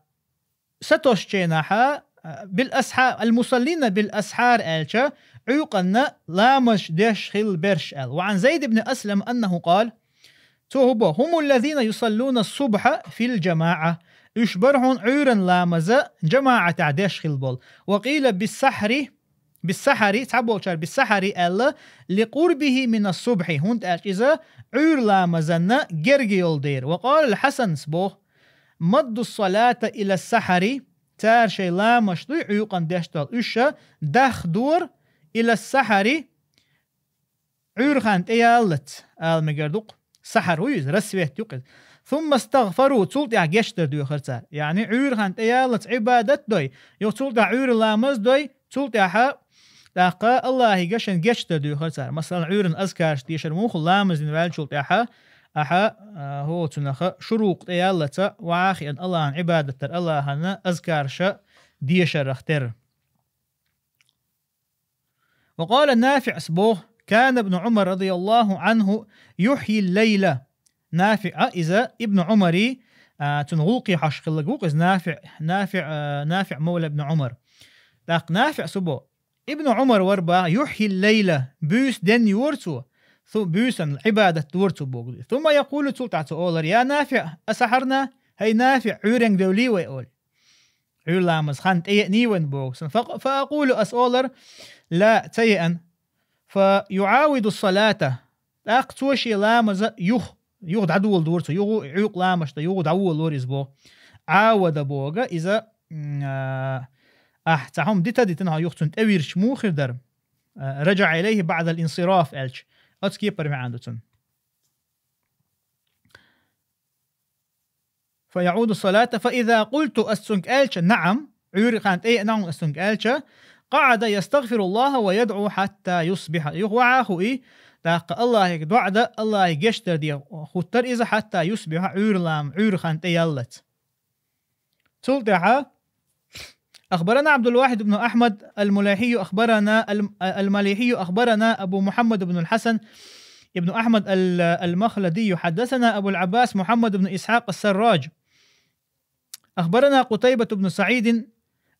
сатосученахь, а, بالأسحار, المصلين بالأسحار аьлча, Ӏуьйкъанна ламазаш деш хилла берш аьлла. وعن زيد بن أسلم أنه قال, цо хӀун боху: هم الذين يصلون الصبح في الجماعة. Уьш бара хьуна Ӏуьйранна ламаз жамаӀатехь деш хилла болу. وقيل بالسحر, بالسحر, цхьаболчара بالسحر аьлла, لقربه من الصبح, хӀунда аьлча иза Ӏуьйра ламазанна герга йолу дера. وقال الحسن, цо боху: مدوا الصلاة إلى السحر, цара шайн ламазаш дуй Ӏуьйкъанна деш долу, уьш дахдора إلى السحر, Ӏуьйра хан тӀеяллалц, ала мегар ду-кх. Сахьар ву иза, рассвет ю-кх иза. ثم استغفروا, цул тӀаьхьа гечдар доьхура цара. Яъни Ӏуьйра хан тӀеяллалц Ӏибадат дой, юха цул тӀаьхьа Ӏуьйра ламаз дой, цул тӀаьхьа тӀаккха Аллахьига шайн гечдар доьхура цара. Масала, Ӏуьйранна азкараш дешар муха, ламаз дина ваьллачул тӀаьхьа, ахьа, а, хӀо цунах шурукъ тӀеяллалц, вахиан Аллахьан Ӏибадат дар, Аллахьан азкараш дешарах тера. وقال نافع, цо боху: كان ابن عمر رضي الله عنه يحيي الليل. НафиӀ, иза Ибн Ӏумари, а, цуьнан гӀуллакхе хьожуш хилларг ву-кх иза НафиӀ, НафиӀ, а, НафиӀ мавла Ибн Ӏумар. ТӀаккха НафиӀ, цо боху: Ибн Ӏумар вара боху, يحيي الليل, буьйса ден йора цо, цу буьйсан Ӏибадат дора цо боху. ثم يقول, цул тӀаьхьа цо олура: يا نافع، أسحرنا؟ ХӀай НафиӀ, Ӏуьйренга девллий вай, олий. Ӏуьйра ламазан хан тӀееаний вайна боху сан. فأق-، فأقول, ас олура: لا, ца еана. فيعاود الصلاة. ТӀаккха цо шен ламаз юха, юха дӀадоладора цо, юха Ӏуьйкъа ламазаш дан юха дӀаволалора иза боху. Ӏавада боху иза, м, а, ахь цхьа хӀума дита а дитина, хьо юха цунна тӀевирзича муха хир дара? А, رجع إليه بعد الانصراف аьлча, оцу кепара маьӀна ду цуьнан. فيعود الصلاة، فإذا قلت, ас цуьнга аьлча, نعم, Ӏуьйра хан тӀееана хьуна ас цуьнга аьлча, قعد يستغفر الله ويدعو حتى يصبح. Юха вахьа а хуий, тӀаккха Аллахьига доӀа дан, Аллахьига гечдар ден хуттара иза, حتى يصبح, Ӏуьйра лам-, Ӏуьйра хан тӀеяллалц. Цул тӀаьхьа أخبرنا عبد الواحد بن أحمد المليحي، أخبرنا الم-، المليحي، أخبرنا أبو محمد بن الحسن بن أحمد ال-، المخلدي، حدثنا أبو العباس محمد بن إسحاق السراج، أخبرنا قتيبة بن سعيد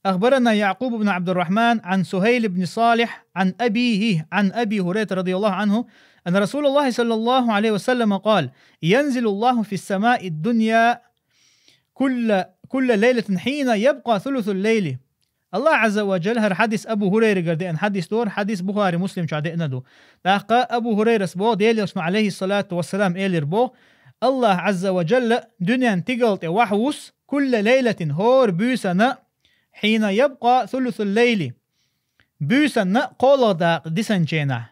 أخبرنا يعقوب بن عبد الرحمن عن سهيل بن صالح عن أبيه عن أبي هريرة رضي الله عنه أن رسول الله صلى الله عليه وسلم قال: ينزل الله في السماء الدنيا كل كل ليلة حين يبقى ثلث الليل. Аллах Азза ва Джалла, хӀара хьадис Абу Хурайрагара деана хьадис ду, хӀара хьадис Бухари, Муслим чу деана ду. ТӀаккха Абу Хурайрас боху, Делан Элчано, алейхиссалату вассалам, элира боху: Аллах Азза ва Джалла дуьнен тигал тӀе вахьа вус, кулла лейлатин, хӀора буьйсанна, хьина ябкъа сулусул лейли, буьйсанна кхоалгӀа дакъа дисанченахь,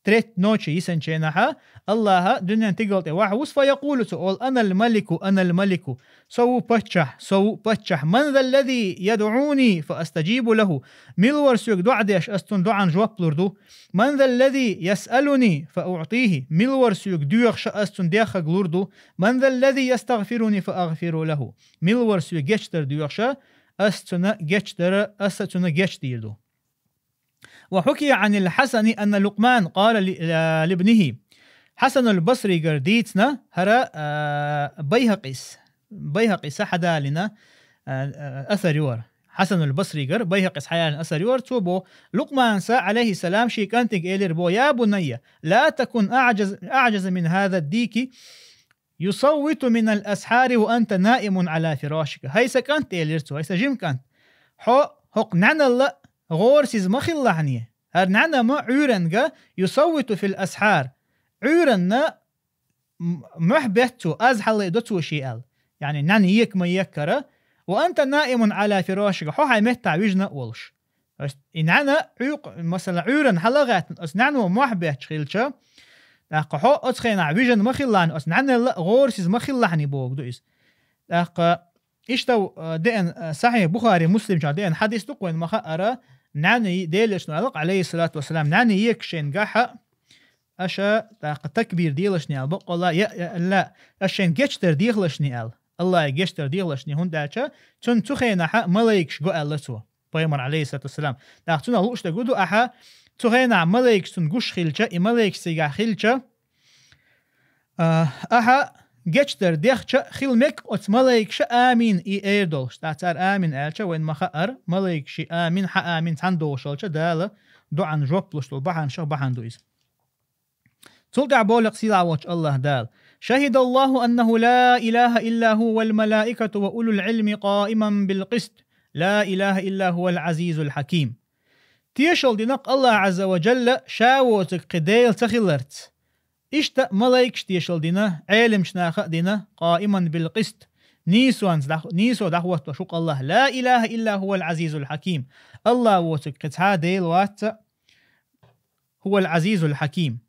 треть ночи йисанченахьа, Аллаха дуьнен тигал тӀе вахьа вус, фа якъулу, цо олу: «Анал малику, анал малику, со ву паччахь, со ву паччахь. Ман заллази ядъуни фа астаджибу лаху? Мила вара соьга доӀа деш, ас цунна доӀан жоп лур ду? Ман заллази ясъалуни фа уътихи? Мила вара соьга доьхуш, ас цунна деххаг лур ду? Ман заллази ястагъфируни фа агъфиру лаху? Мила вара соьга гечдар доьхуш, ас цунна гечдар, ас цунна гечдийр ду?» Ва хьукия Ӏанил Хьасани анна Лукъман къала ли-, а, либнихи. Хьасанул Басригара дийцина хӀара, а, Байхьакъис, Байхьакъиса хьадалина, а, а, асар юара. Хьасанул Басригара Байхьакъис хьаялина асар юара, цо бо Лукъманса, алейхиссалам, ший кӀантига элира бо: «Я бунайя, ла такун аъджаз-, аъджаза мин хаза ддики, юсаввиту минал асхьари ва анта наимун ала фирашика». «ХӀай сан кӀант, — элира цо, — хӀай сан жима кӀант, хьо хӀокху нӀаьналла гӀорасиза ма хилалахьане. ХӀара нӀаьна ма Ӏуьйранга, юсаввиту фил асхьар, Ӏуьйранна м-, мохь бетта цо, аз хьалаайдо цо шен», — аьлла. Яъни нӀаьна ека ма еккара. «Ва анта наимун ала фирашика, хьо хьайн меттахь вижина а волуш». То есть и нӀаьна Ӏуьйкъ-, масала, Ӏуьйранна хьала а гӀаьттина, оцу нӀаьно мохь бетташ хилча, тӀаккха хьо оцу хенахь вижина ма хилалахьане, оцу нӀаьналла а гӀорасиза ма хилалахьане бохург ду иза. ТӀаккха иштта, а, деана, а, Сахьихь Бухари, Муслим чохь деана хьадис ду-кх вайн ма-хаъара, нӀаьна, Делан Элчано аьлла-кх, алейхиссалату вассалам, нӀаьна екаш шайна гахь а, аша, тӀаккха такбир делаш аьлла, бакъалла, я, я, ла, аша шайна гечдар дехалаш аьлла. Аллахье гечдар дехалаш, хӀунда аьлча цунна цу хенахь малайкаш го аьлла цо, пайхамар, алейхиссалату вассалам. ТӀаккха цунах лууш дерг хӀун ду, ахьа цу хенахь малайкаш цунна гуш хилча, и малайкаш цигахь хилча, а, ахьа гечдар дехча, хила мега оцу малайкаша амин и эр долуш. ТӀаккха цара амин аьлча, вайн ма-хаъара, малайкаший амин, хьан амин цхьаьна догӀуш хилча, Дала доӀан жоп луш долу бахьанашах бахьана ду иза. Цул тӀаьхьа боху-кх сийлахь волчу Аллах Дала: «Шахидаллаху аннаху ла илаха илла ху вал малаикату ва улул Ӏилми къаиман бил къист, ла илаха илла ху вал Ӏазизул хьаким». Тешалла дина-кх Аллах Ӏазза ва Джалла, ша воцург кхин Дела ца хиларца. Иштта малайкаш тешалла дина, Ӏеламчу наха а дина, къаиман бил къист, нийсонца дӀа-, нийсо дӀахӀоттош ву-кх Аллах, ла илаха илла ху вал Ӏазизул хьаким. Аллах воцург кхин цхьа а Дела вац, ху вал Ӏазизул хьаким.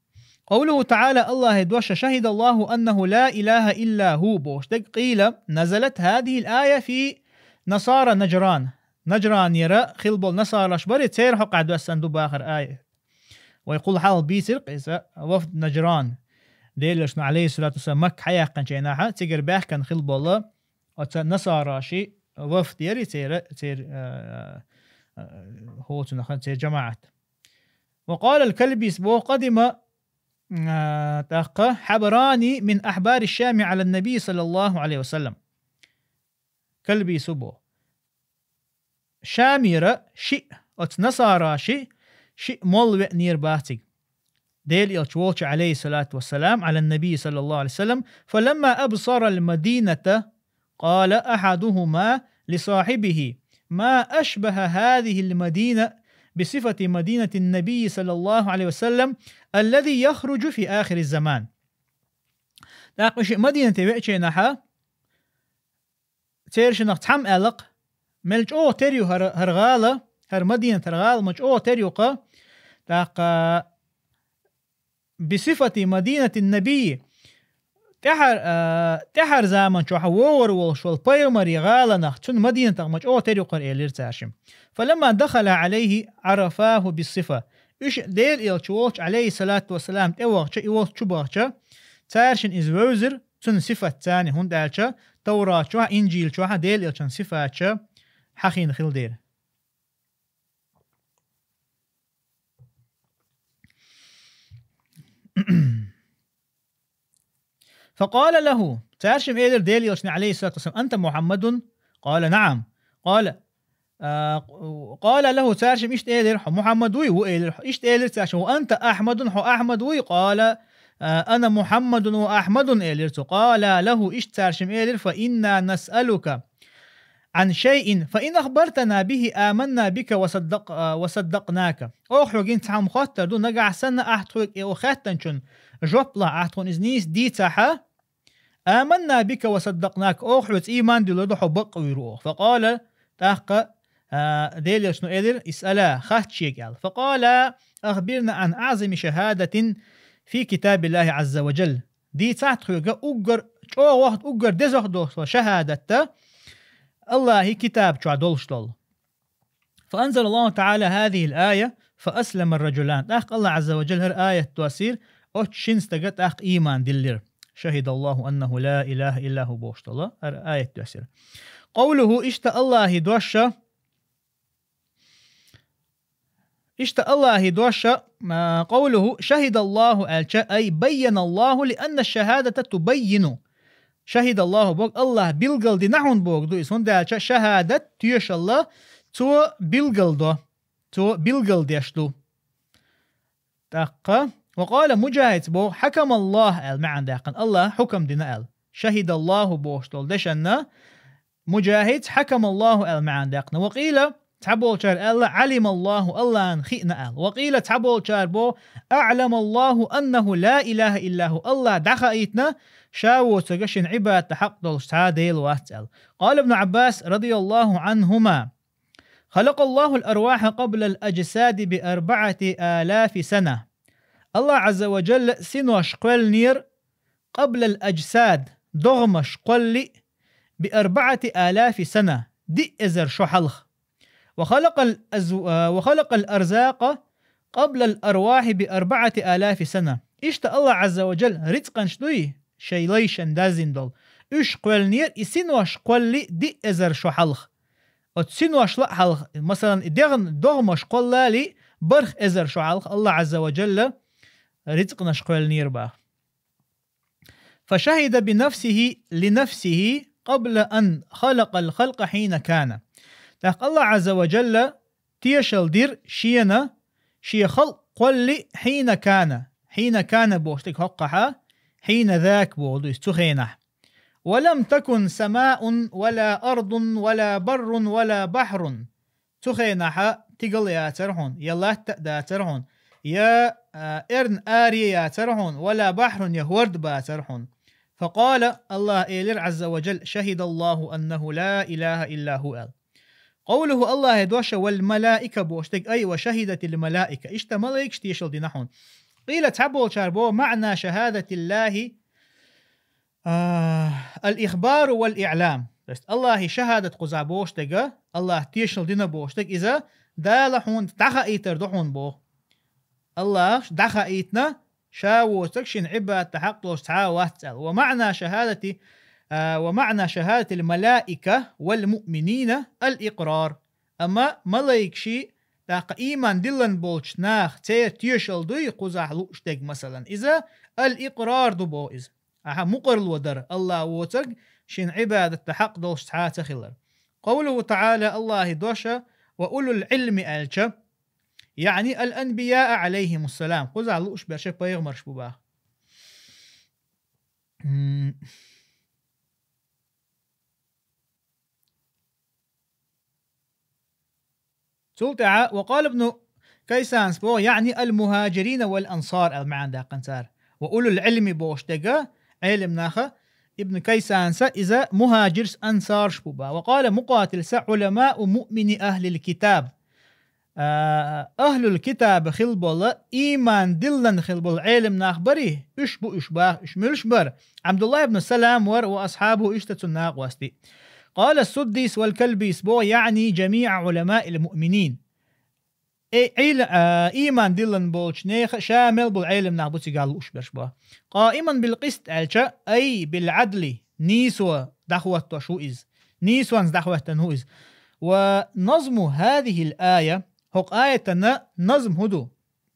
Къовлуху таӀала, Аллахье дош: «Шахидаллаху аннаху ла илаха илла ху», бохуш дерг къийла, назалат хазихил ая фи насара Наджран. Наджранера хила болу насараш бара, церан хьокъехь доьссина ду бахара аят. Вай кхул хьалха бийцира-кх иза, вафд Наджран. Делан Элчано, алейхиссалату вассалам, Макка хьаяьккхинчу хенахь, цигара баьхкина хила болу оцу насараши вафд яри церан, церан, а, а, хӀоцунах церан жамаӀат. Ва къала ал-Калбис боху, къадима, а, тӀаккха, хьабарани мин ахьбари Шами Ӏала Наби саллаллаху Ӏалайхи ва саллам. Калбису боху: Шамера шиъ, оцу насараши шиъ молла веанера бах цига. Делан Элча волчу, алейхиссалату вассалам, Ӏала Наби саллаллаху Ӏалайхи ва саллам, фаламма абсара ал-Мадината, къала ахьадухума ли сахьибихи: «Ма ашбаха хазихил Мадина би сифати Мадинати Наби саллаллаху Ӏалайхи ва саллам, аллази яхруджу фи ахири заман». ТӀаккха уьш Мадинате веачийнахьа, церан шиннах цхьамма аьлла-кх: «Мел чӀогӀа тера ю хӀара, хӀара гӀала, хӀара Мадинат, хӀара гӀала ма чӀогӀа тера ю-кха». ТӀаккха «би сифати Мадинати Набий», тӀаьхьар-, а, тӀаьхьара заман чохь вогӀур волуш волу пайхамаран гӀаланах, цуьнан Мадинатах ма чӀогӀа тера ю-кх хӀара, элира цаьршимма. «Фаламма дахала Ӏалайхи, Ӏарафаху би сифа». Уьш Делан Элча волчу, алейхиссалату вассалам, тӀевахча, и волчу чу бахча, цаьршинна иза вевзира, цуьнан сифатца, хӀунда аьлча Таврат чохь, Инжил чохь Делан Элчан сифаташ хьахийна хилла дера. Факъала лаху, цаьршимма элира Делан Элчане, алейхиссалату вассалам: «Анта Мухьаммадун?» Къала: «Наам». Къала: А, къала лаху, цаьршимма иштта элира: «Хьо Мухьаммад вуй?» Ву элира. Иштта элира цаьршимма: «Ва анта Ахьмадун?» Хьо Ахьмад вуй? Къала: «А, ана Мухьаммадун ва Ахьмадун», элира цо. Къала лаху, иштта цаьршимма элира: «Фа инна насъалука Ӏан шайъин, фа ин ахбартана бихи аманна бика ва саддакъ-, а, ва саддакънака». Оха хьоьгара цхьа хӀума хоттар ду, нагахь санна ахь тхоьга и оха хаьттинчун жоп лахь, ахь тхуна иза нийса дийцахь, аманна бика ва саддакънака, оха хьоьца ийман диллар ду, хьо бакъ вуьйр ву оха. Факъала, тӀаккха, а, Делан Элчано элира: «Исъала, хатта шега», аьлла. Факъала: «Ахбирна Ӏан аӀзами шахӀадатин фи китабиллахи Ӏазза ва жалла». Дийцахь тхоьга уггар чӀогӀа вахта, уггар дезагӀа долуш долу шахӀадат Аллахьан китаба чохь долуш долу. Фаанзалаллаху таӀала хазихил ая, фааслама ар-раджулан. ТӀаккха Аллахь Ӏазза ва жалла хӀара аят доссийра, оцу шина стага тӀаккха ийман диллира. Шахидаллаху аннаху ла илаха илла ху бохуш долу хӀара аят доссийра. Къовлуху, иштта Аллахьан дош, иштта Аллахьан дош, а, къовлуху, шахидаллаху аьлча, ай байяналлаху, лианна шахадата тубаййину. Шахидаллаху боху, Аллахь билгал дина хьуна боху ду иза, хӀунда аьлча шахадат, тоьшалла, цо билгал до, цо билгал деш ду. ТӀаккха, ва къала Муджахидс боху, хьакамаллаху аьлла маьӀна даьккхина, Аллахь хьукам дина аьлла. Шахидаллаху бохуш долу дешанна Муджахидс хьакамаллаху аьлла маьӀна даьккхина. Ва къийла, цхьаболчара аьлла, Ӏалималлаху, Аллахьна хиъна аьлла. Ва къийла, цхьаболчара бо, аӀламаллаху аннаху ла илаха илла ху, Аллахь дӀахаийтина, ша воцург шена Ӏибадат дан хьакъ долуш цхьа а Дела вац аьлла. Къала Ибн Ӏаббас радияллаху Ӏанхума: «Халакъаллахул арваха къаблал аджсади би арбаӀати алафи сана». Аллахь Ӏазза ва Джалла синош кхоьллинера къаблал аджсад, догӀмаш кхоллале, би арбаӀати алафи сана, диъ эзар шо хьалха. «Ва халакъал аз-, а, ва халакъал арзакъа къаблал арвахи би арбаӀати алафи сана». Иштта Аллахь Ӏазза ва Джалла рицкъанаш дуй, шайн лайшна даздина долу, уьш кхоьллинера и синош кхоллале диъ эзар шо хьалха. Оцу синошла а хьалха, масалан, и дегӀан догӀмаш кхоллале, барх эзар шо хьалха Аллахь Ӏазза ва Джалла рицкъанаш кхоьллинера боху. «Фашахида бинафсихи линафсихи къабла ан халакъал халкъа хьина кана». ТӀаккха Аллахь Ӏазза ва Джалла тешалла дира шена, шен халкъ кхоллале хьина кана. Хьина кана бохуш дерг хӀоккхахьа, хьина зака боху ду иза, цу хенахь. «Ва лам такун самаун, ва ла ардун, ва ла баррун, ва ла бахьрун». Цу хенахьа тигал а яцара хьуна, я латта а дацара хьуна, я, а, эрна аре а яцара хьуна, ва ла бахьрун, я хӀорд а бацара хьуна. Факъала, Аллахь элира Ӏазза ва Джалла: «Шахидаллаху аннаху ла илаха илла ху», аьлла. Къовлуху, Аллахьан дош, «вал малаика» бохуш дерг, ай, «ва шахидатил малаика». Иштта малайкаш тешалла дина хьуна. Къийла, цхьаболчара бо, маъна шахадатиллахи А, ал-ихбару вал-иълам. То есть Аллахьан шахадат кхузахь бохуш дерг, Аллахь тешалла дина бохуш дерг, иза Дала хьуна дӀахаийтар ду хьуна боху. Аллахь дӀахаийтина, ша воцург шена Ӏибадат дан хьакъ долуш цхьа а вац аьлла. Ва маъна шахадати, а, ва маъна шахадатил малаика вал муъминина ал-икърар. Амма малайкаши, тӀаккха ийман диллина болчу наха, церан тешалла дуй кхузахь лууш дерг, масалан, иза ал-икърар ду боху иза. Ахьа мукъарло дара, Аллахь воцург шена Ӏибадат дан хьакъ долуш цхьа а ца хилар. Къовлуху таӀала, Аллахьан дош, «ва улул Ӏилми» аьлча, яъни ал-анбияа Ӏалайхимуссалам, кхузахь лууш берш пайхамарш бу боху. М. Цул тӀаьхьа, ва къала Ибну Кайсанас боху, яъни ал-мухаджирина вал ансар аьлла маьӀна даьккхина цара. Ва улул Ӏилми бохуш дерг, Ӏелам наха, Ибну Кайсанаса иза мухаджирш, ансарш бу боху. Ва къала Мукъатилса, Ӏуламау муъмини ахлил китаб. А, ахлул китаб хила болу, ийман диллина хила болу Ӏелам нах барий, уьш бу уьш боху, уьш муьлш бара? Ӏабдуллахь ибн Салам вара ва асхьабу, иштта цуьнан накъостий. Къала Суддис вал Калбис боху, яъни жамиъа Ӏуламаил муъминин. Э, Ӏил-, а, ийман диллина болчу нехан ша мел болу Ӏелам нах бу цигахь лууш берш боху. Къаиман бил къист аьлча, ай бил Ӏадли, нийсо дӀахӀоттош ву иза. Нийсонца дӀахӀоьттина ву иза. Ва назму хазихил ая, хӀокху аятана назм хӀун ду?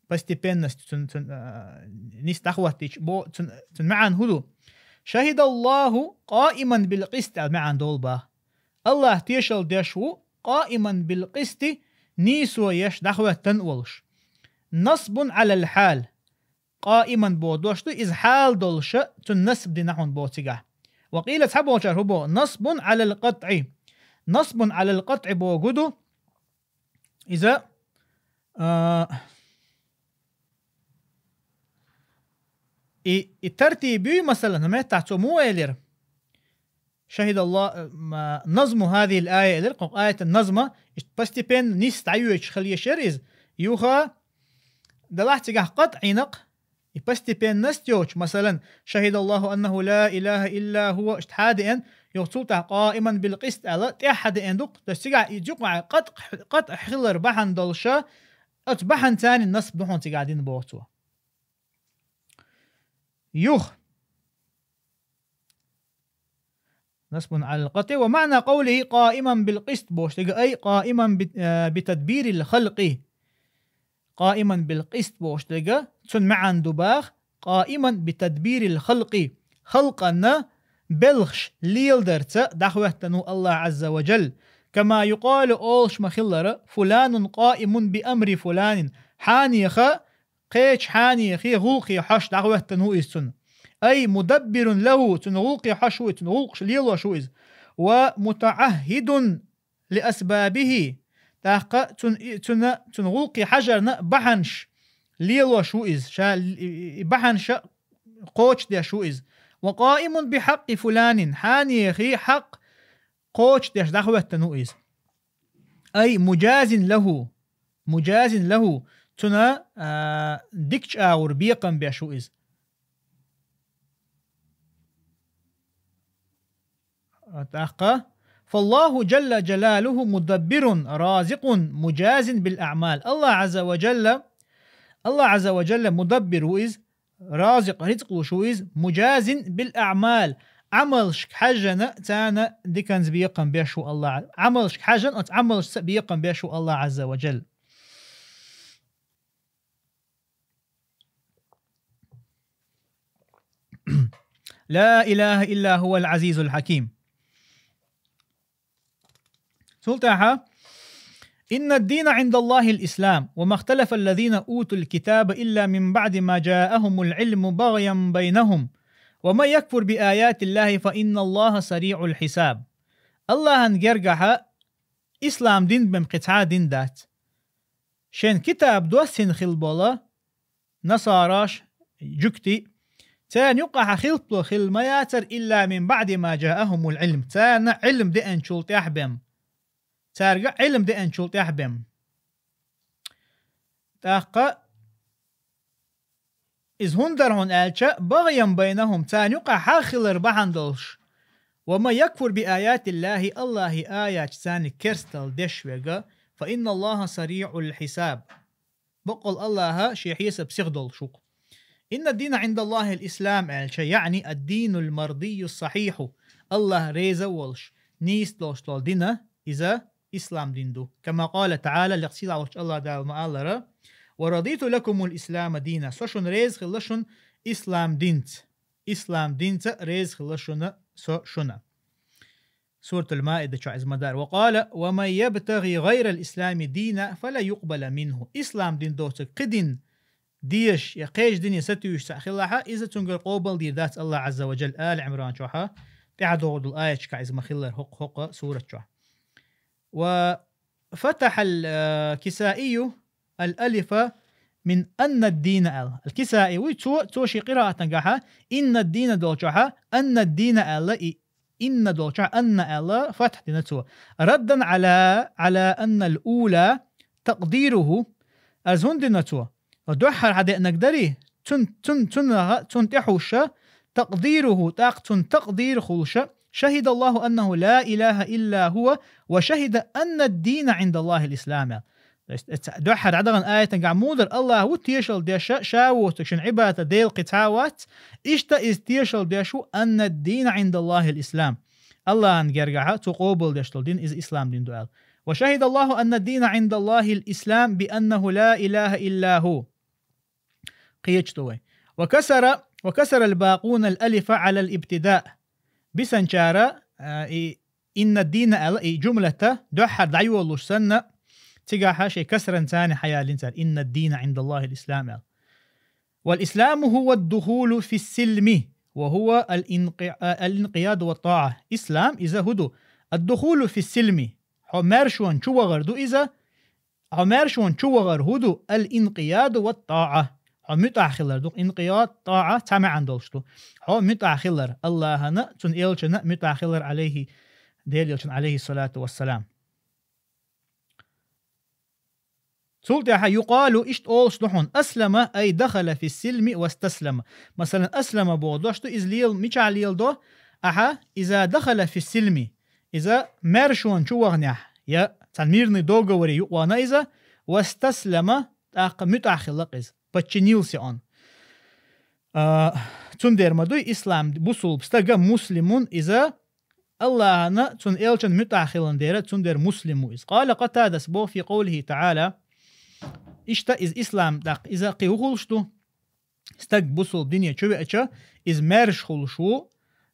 Постепенность, цун, цун, а, нийса дӀахӀоттийча, бо-, цун, цун маьӀна хӀун ду? Шахидаллаху къаиман бил къист аьлла маьӀна долу боху. Аллахь тешалла деш ву, قائما بالقسط, нийсо еш дӀахӀоьттина волуш. نصب على الحال. قائما боху дош ду, иза хьал долуша цунна насб дина хьуна боху цигахь. وقيل, цхьаболчара хӀун боху, نصب على القطع. نصب على القطع боху ду, иза, а, и, и тартиб юй, масала, хӀун меттахь цо муха элира? شهد الله, ма, نظم هذه الآية элира, кху аятан назма, иштта постепенно нийса дӀайоьдуш хила еш яра иза. Юха, делахь цигахь къатӀ Ӏийнакъ, и постепенность йоцуш, масалан, شهد الله أنه لا إله إلا هو, иштта хьадеана, юха цул тӀаьхьа قائما بالقسط аьлла, тӀаьхьа деана ду-кх, то есть цигахь и юкъахь къатӀ, къатӀ хилар бахьана долуша, оцу бахьанца насб ду хьуна цигахь дина боху цо. Юха. نصب على القطع. ومعنى قوله قائما بالقسط бохуш дерг, أي قائما ب-, آه، بتدبير الخلق. قائما بالقسط бохуш дерг, цуьнан маьӀна ду боху, قائما بتدبير الخلق. Халкъана белхаш леладарца дӀахӀоьттина ву АллахӀ عز وجل. كما يقال, олуш ма-хиллара, فلان قائم بأمر فلان. Хьанеха кхечу хьанехе гӀуллакхе хьожуш дӀахӀоьттина ву иза цунна. أي مدبر له, цуьнан гӀуллакхе хьожуш ву иза, цуьнан гӀуллакхаш лелош ву иза. ومتعهد لأسبابه. ТӀаккха цунна, и, цунна, цуьнан гӀуллакхе хьажарна бахьанаш лелош ву иза, ша и, и, и бахьанаш кхочушдеш ву иза. وقائم بحق فلان, хьанехе хьакъ кхочушдеш дӀахӀоьттина ву иза. أي مجاز له, مجاز له, цунна, а, дикачу агӀор бекхам беш ву иза. ТӀаккха, فالله جل جلاله مدبر رازق مجاز بالأعمال. АллахӀ عز وجل, АллахӀ عز وجل مدبر ву иза, رازق, рицкъ луш ву иза, مجاز بالأعمال, Ӏамалшка хьаьжжина царна диканца бекхам беш ву АллахӀ. Ӏамалшка хьаьжжина, оцу Ӏамалшца бекхам беш ву АллахӀ عز وجل. لا إله إلا هو العزيز الحكيم. Цул тӀаьхьа: إن الدين عند الله الإسلام، وما اختلف الذين أوتوا الكتاب إلا من بعد ما جاءهم العلم بغيا بينهم، ومن يكفر بآيات الله فإن الله سريع الحساب. АллахӀан гергахьа ислам дин бен кхин цхьа а дин дац. Шен китаб доссина хилла болу насараш, жуьгти, царна юкъахьа хилпало хилла ма яцара, إلا من بعد ما جاءهم العلم, царна Ӏилм деанчул тӀаьхьа бен. Цаьрга Ӏилм деанчул тӀаьхьа бен. ТӀаккха иза хӀунда дара хьуна аьлча, بغيا بينهم, царна юкъахь хьагӀ хилар бахьана долуш. ومن يكفر بآيات الله, АллахӀан аяташ царна керстал деш верг, فإن الله سريع الحساب. Баккъал АллахӀ шен хьесап сиха долуш ву-кх. إن الدين عند الله الإسلام аьлча, يعني الدين المرضي الصحيح, АллахӀ реза а волуш, нийса долуш долу дин, иза ислам дин ду. كما قال تعالى, лекха сийлахь волчу АллахӀ Дала ма-аллара: ورضيت لكم الإسلام دينا, со шуна реза хилла шуна ислам динца. Ислам динца реза хилла шуна со шуна. Суратул Маида чохь иза ма-дарра. وقال: ومن يبتغ غير الإسلام دينا فلن يقبل منه. Ислам дин доцург кхин дин дезаш я кхечу дине сатуьйсуш цхьаъ хилахьа, иза цуьнгара къобал дийр дац АллахӀ Ӏазза ва Джалла. Али Ӏимран чохьа, тӀаьхьа догӀу долу аяташкахь иза ма-хиллара хӀокху, хӀокху сурат чохь. وفتح الكسائي الألف من أن الدين аьлла. Ал-Кисаи вуй, цо, цо шен къираатангахьа إن الدين долчохьа, أن الدين аьлла, и إن долчохь أن аьлла, фатхь дина цо. ردا على، على أن الأولى تقديره. Аз хӀунда дина цо? Дуьххьара хьадеанарг дарий? Цун, цун, цунах, цунна тӀехьуша, تقديره, тӀаккха цунна такъдир хуьлуша, شهد الله أنه لا إله إلا هو وشهد أن الدين عند الله الإسلام. То есть, эца дуьххьара дӀадахана аятангахь муха дара, АллахӀ ву тешал деш, ша воцург шен Ӏибадата Дела кхин цхьа а вац, иштта иза тешал деш ву, أن الدين عند الله الإسلام. АллахӀан гергахьа цо къобал деш долу дин иза ислам дин ду аьлла. وشهد الله أن الدين عند الله الإسلام بأنه لا إله إلا هو. Кхечу ду вай. وكسر، وكسر الباقون الألف على الابتداء. Бисанчара, а, и «Инна дина» аьлла, и жумлата дуьххьара дӀайолалуш санна, цигахьа шайн касранца хьаялийна цара: «Инна дина Ӏиндаллахил ислам» аьлла. «Вал исламу хӀува ад-духулу фис-силми, ва хӀува ал-инкъи-, а, ал-инкъияду ват-таа». Ислам иза хӀу ду? Ад-духулу фис-силми. Хьо маьршонна чу вахар ду иза. Хьо маьршонна чу вахар хӀу ду? Ал-инкъияду ват-таа. Хьо муьтӀахь хилар ду. Инкъияд, таа цхьа маьӀна долуш ду. Хьо муьтӀахь хилар. Аллахьана, цуьнан элчана муьтӀахь хилар, Ӏалайхи, Делан элчана, Ӏалайхи салату вассалам. Цул тӀаьхьа юкъалу, иштта олуш ду хьуна: «Аслама, ай дахала фис-силми вастаслама». Масалан, аслама боху дош ду, иза лела, мичахь леладо? Ахьа, иза дахала фис-силми. Иза маьршонна чу ваханехь, я цхьана мирный договоре юкъавахана иза, вастаслама, тӀаккха муьтӀахь хилла-кх иза, подчинился он. А, цундела ма дуй ислам, бусулба стага, муслимун, иза Аллахьана, цуьнан элчана муьтӀахь хилла дера, цундела муслим ву иза. Къала Къатадас боху фи къовлихи таӀала. Иштта иза ислам тӀаккха, иза кхин хӀун хуьлуш ду? Стаг бусулба дине чу веача, иза маьрша хуьлуш ву,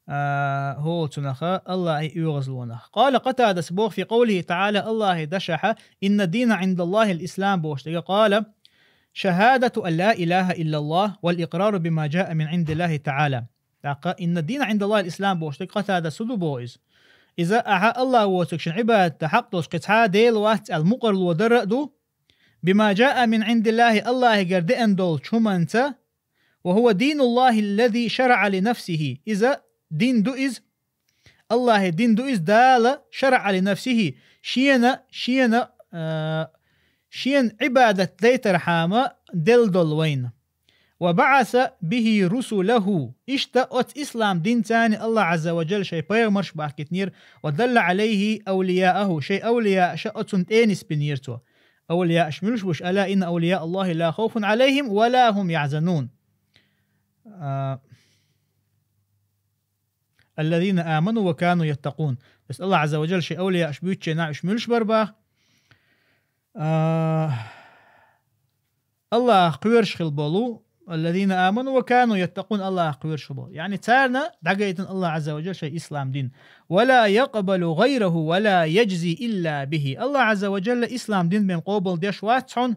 а, хӀоцунах, Аллахьан оьгӀазлонах. Къала Къатадас боху фи къовлихи таӀала, Аллахьан дашехь: «Инна дина Ӏиндаллахил ислам», бохуш дерг, къала: «Шахадату ан ла илаха иллаллах вал икърару бима жаа мин Ӏиндиллахи таӀала». ТӀаккха: «Инна дина Ӏиндаллахил ислам», бохуш дерг Къатадас хӀу ду боху иза? Иза ахьа Аллахь воцург шен Ӏибадатан хьакъ долуш кхин цхьа а Дела вац аьлла мукъарло дар а ду, «бима жаа мин Ӏиндиллахи», Аллахьигара деана долчу хӀуманца, «ва хӀува динуЛлахиллази шараӀа ли нафсихи». Иза дин ду иза, Аллахьан дин ду иза, Дала, шараӀа ли нафсихи, шена, шена, а, шена Ӏибадат дайтархьама делла долу вайна. «Ва баӀаса бихи русулаху». Иштта оцу ислам динца Аллахь Ӏазза ва Жалла шайн пайхамарш бахкийтинера, «ва далла Ӏалайхи авлияаху», шайн авлияаш оцунна тӀе нисбинера цо. Авлияаш муьлш буш: «Ала инна авлияа Аллахи ла хавфун Ӏалайхим ва ла хум яхьзанун». А, «аллазина аману ва кану яттакъун». То есть Аллахь Ӏазза ва Жалла шайн авлияаш буьйцучу нах уьш муьлш бара баха? А, Аллахьах кхоьруш хила болу, «аллазина аману ва кану яттакъун», Аллахьах кхоьруш хила болу. Яъни царна дӀагайтина Аллахь Ӏазза ва Жалла шайн ислам дин. «Ва ла якъбалу гӀайраху ва ла яжзи илла бихи». Аллахь Ӏазза ва Жалла ислам дин бен къобал деш вац хьуна.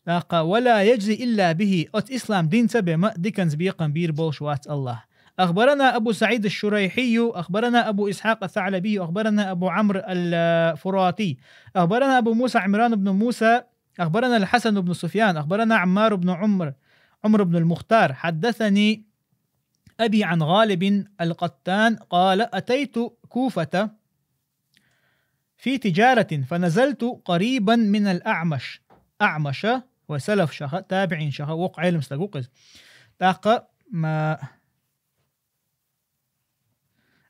ТӀаккха: «ва ла яжзи илла бихи», оцу ислам динца бен ма диканца бекхам бийр болуш вац Аллахь. أخبرنا أبو سعيد الشريحي، أخبرنا أبو إسحاق الثعلبي، أخبرنا أبو عمرو الفراتي، أخبرنا أبو موسى عمران بن موسى، أخبرنا الحسن بن سفيان، أخبرنا عمار بن عمر، عمر بن المختار، حدثني أبي عن غالب القطان قال: أتيت كوفة في تجارة فنزلت قريبا من الأعمش. أعمش ва салаф шаха, табиӀин шаха, воккха Ӏелам стаг ву-кх иза. ТӀаккха, ма,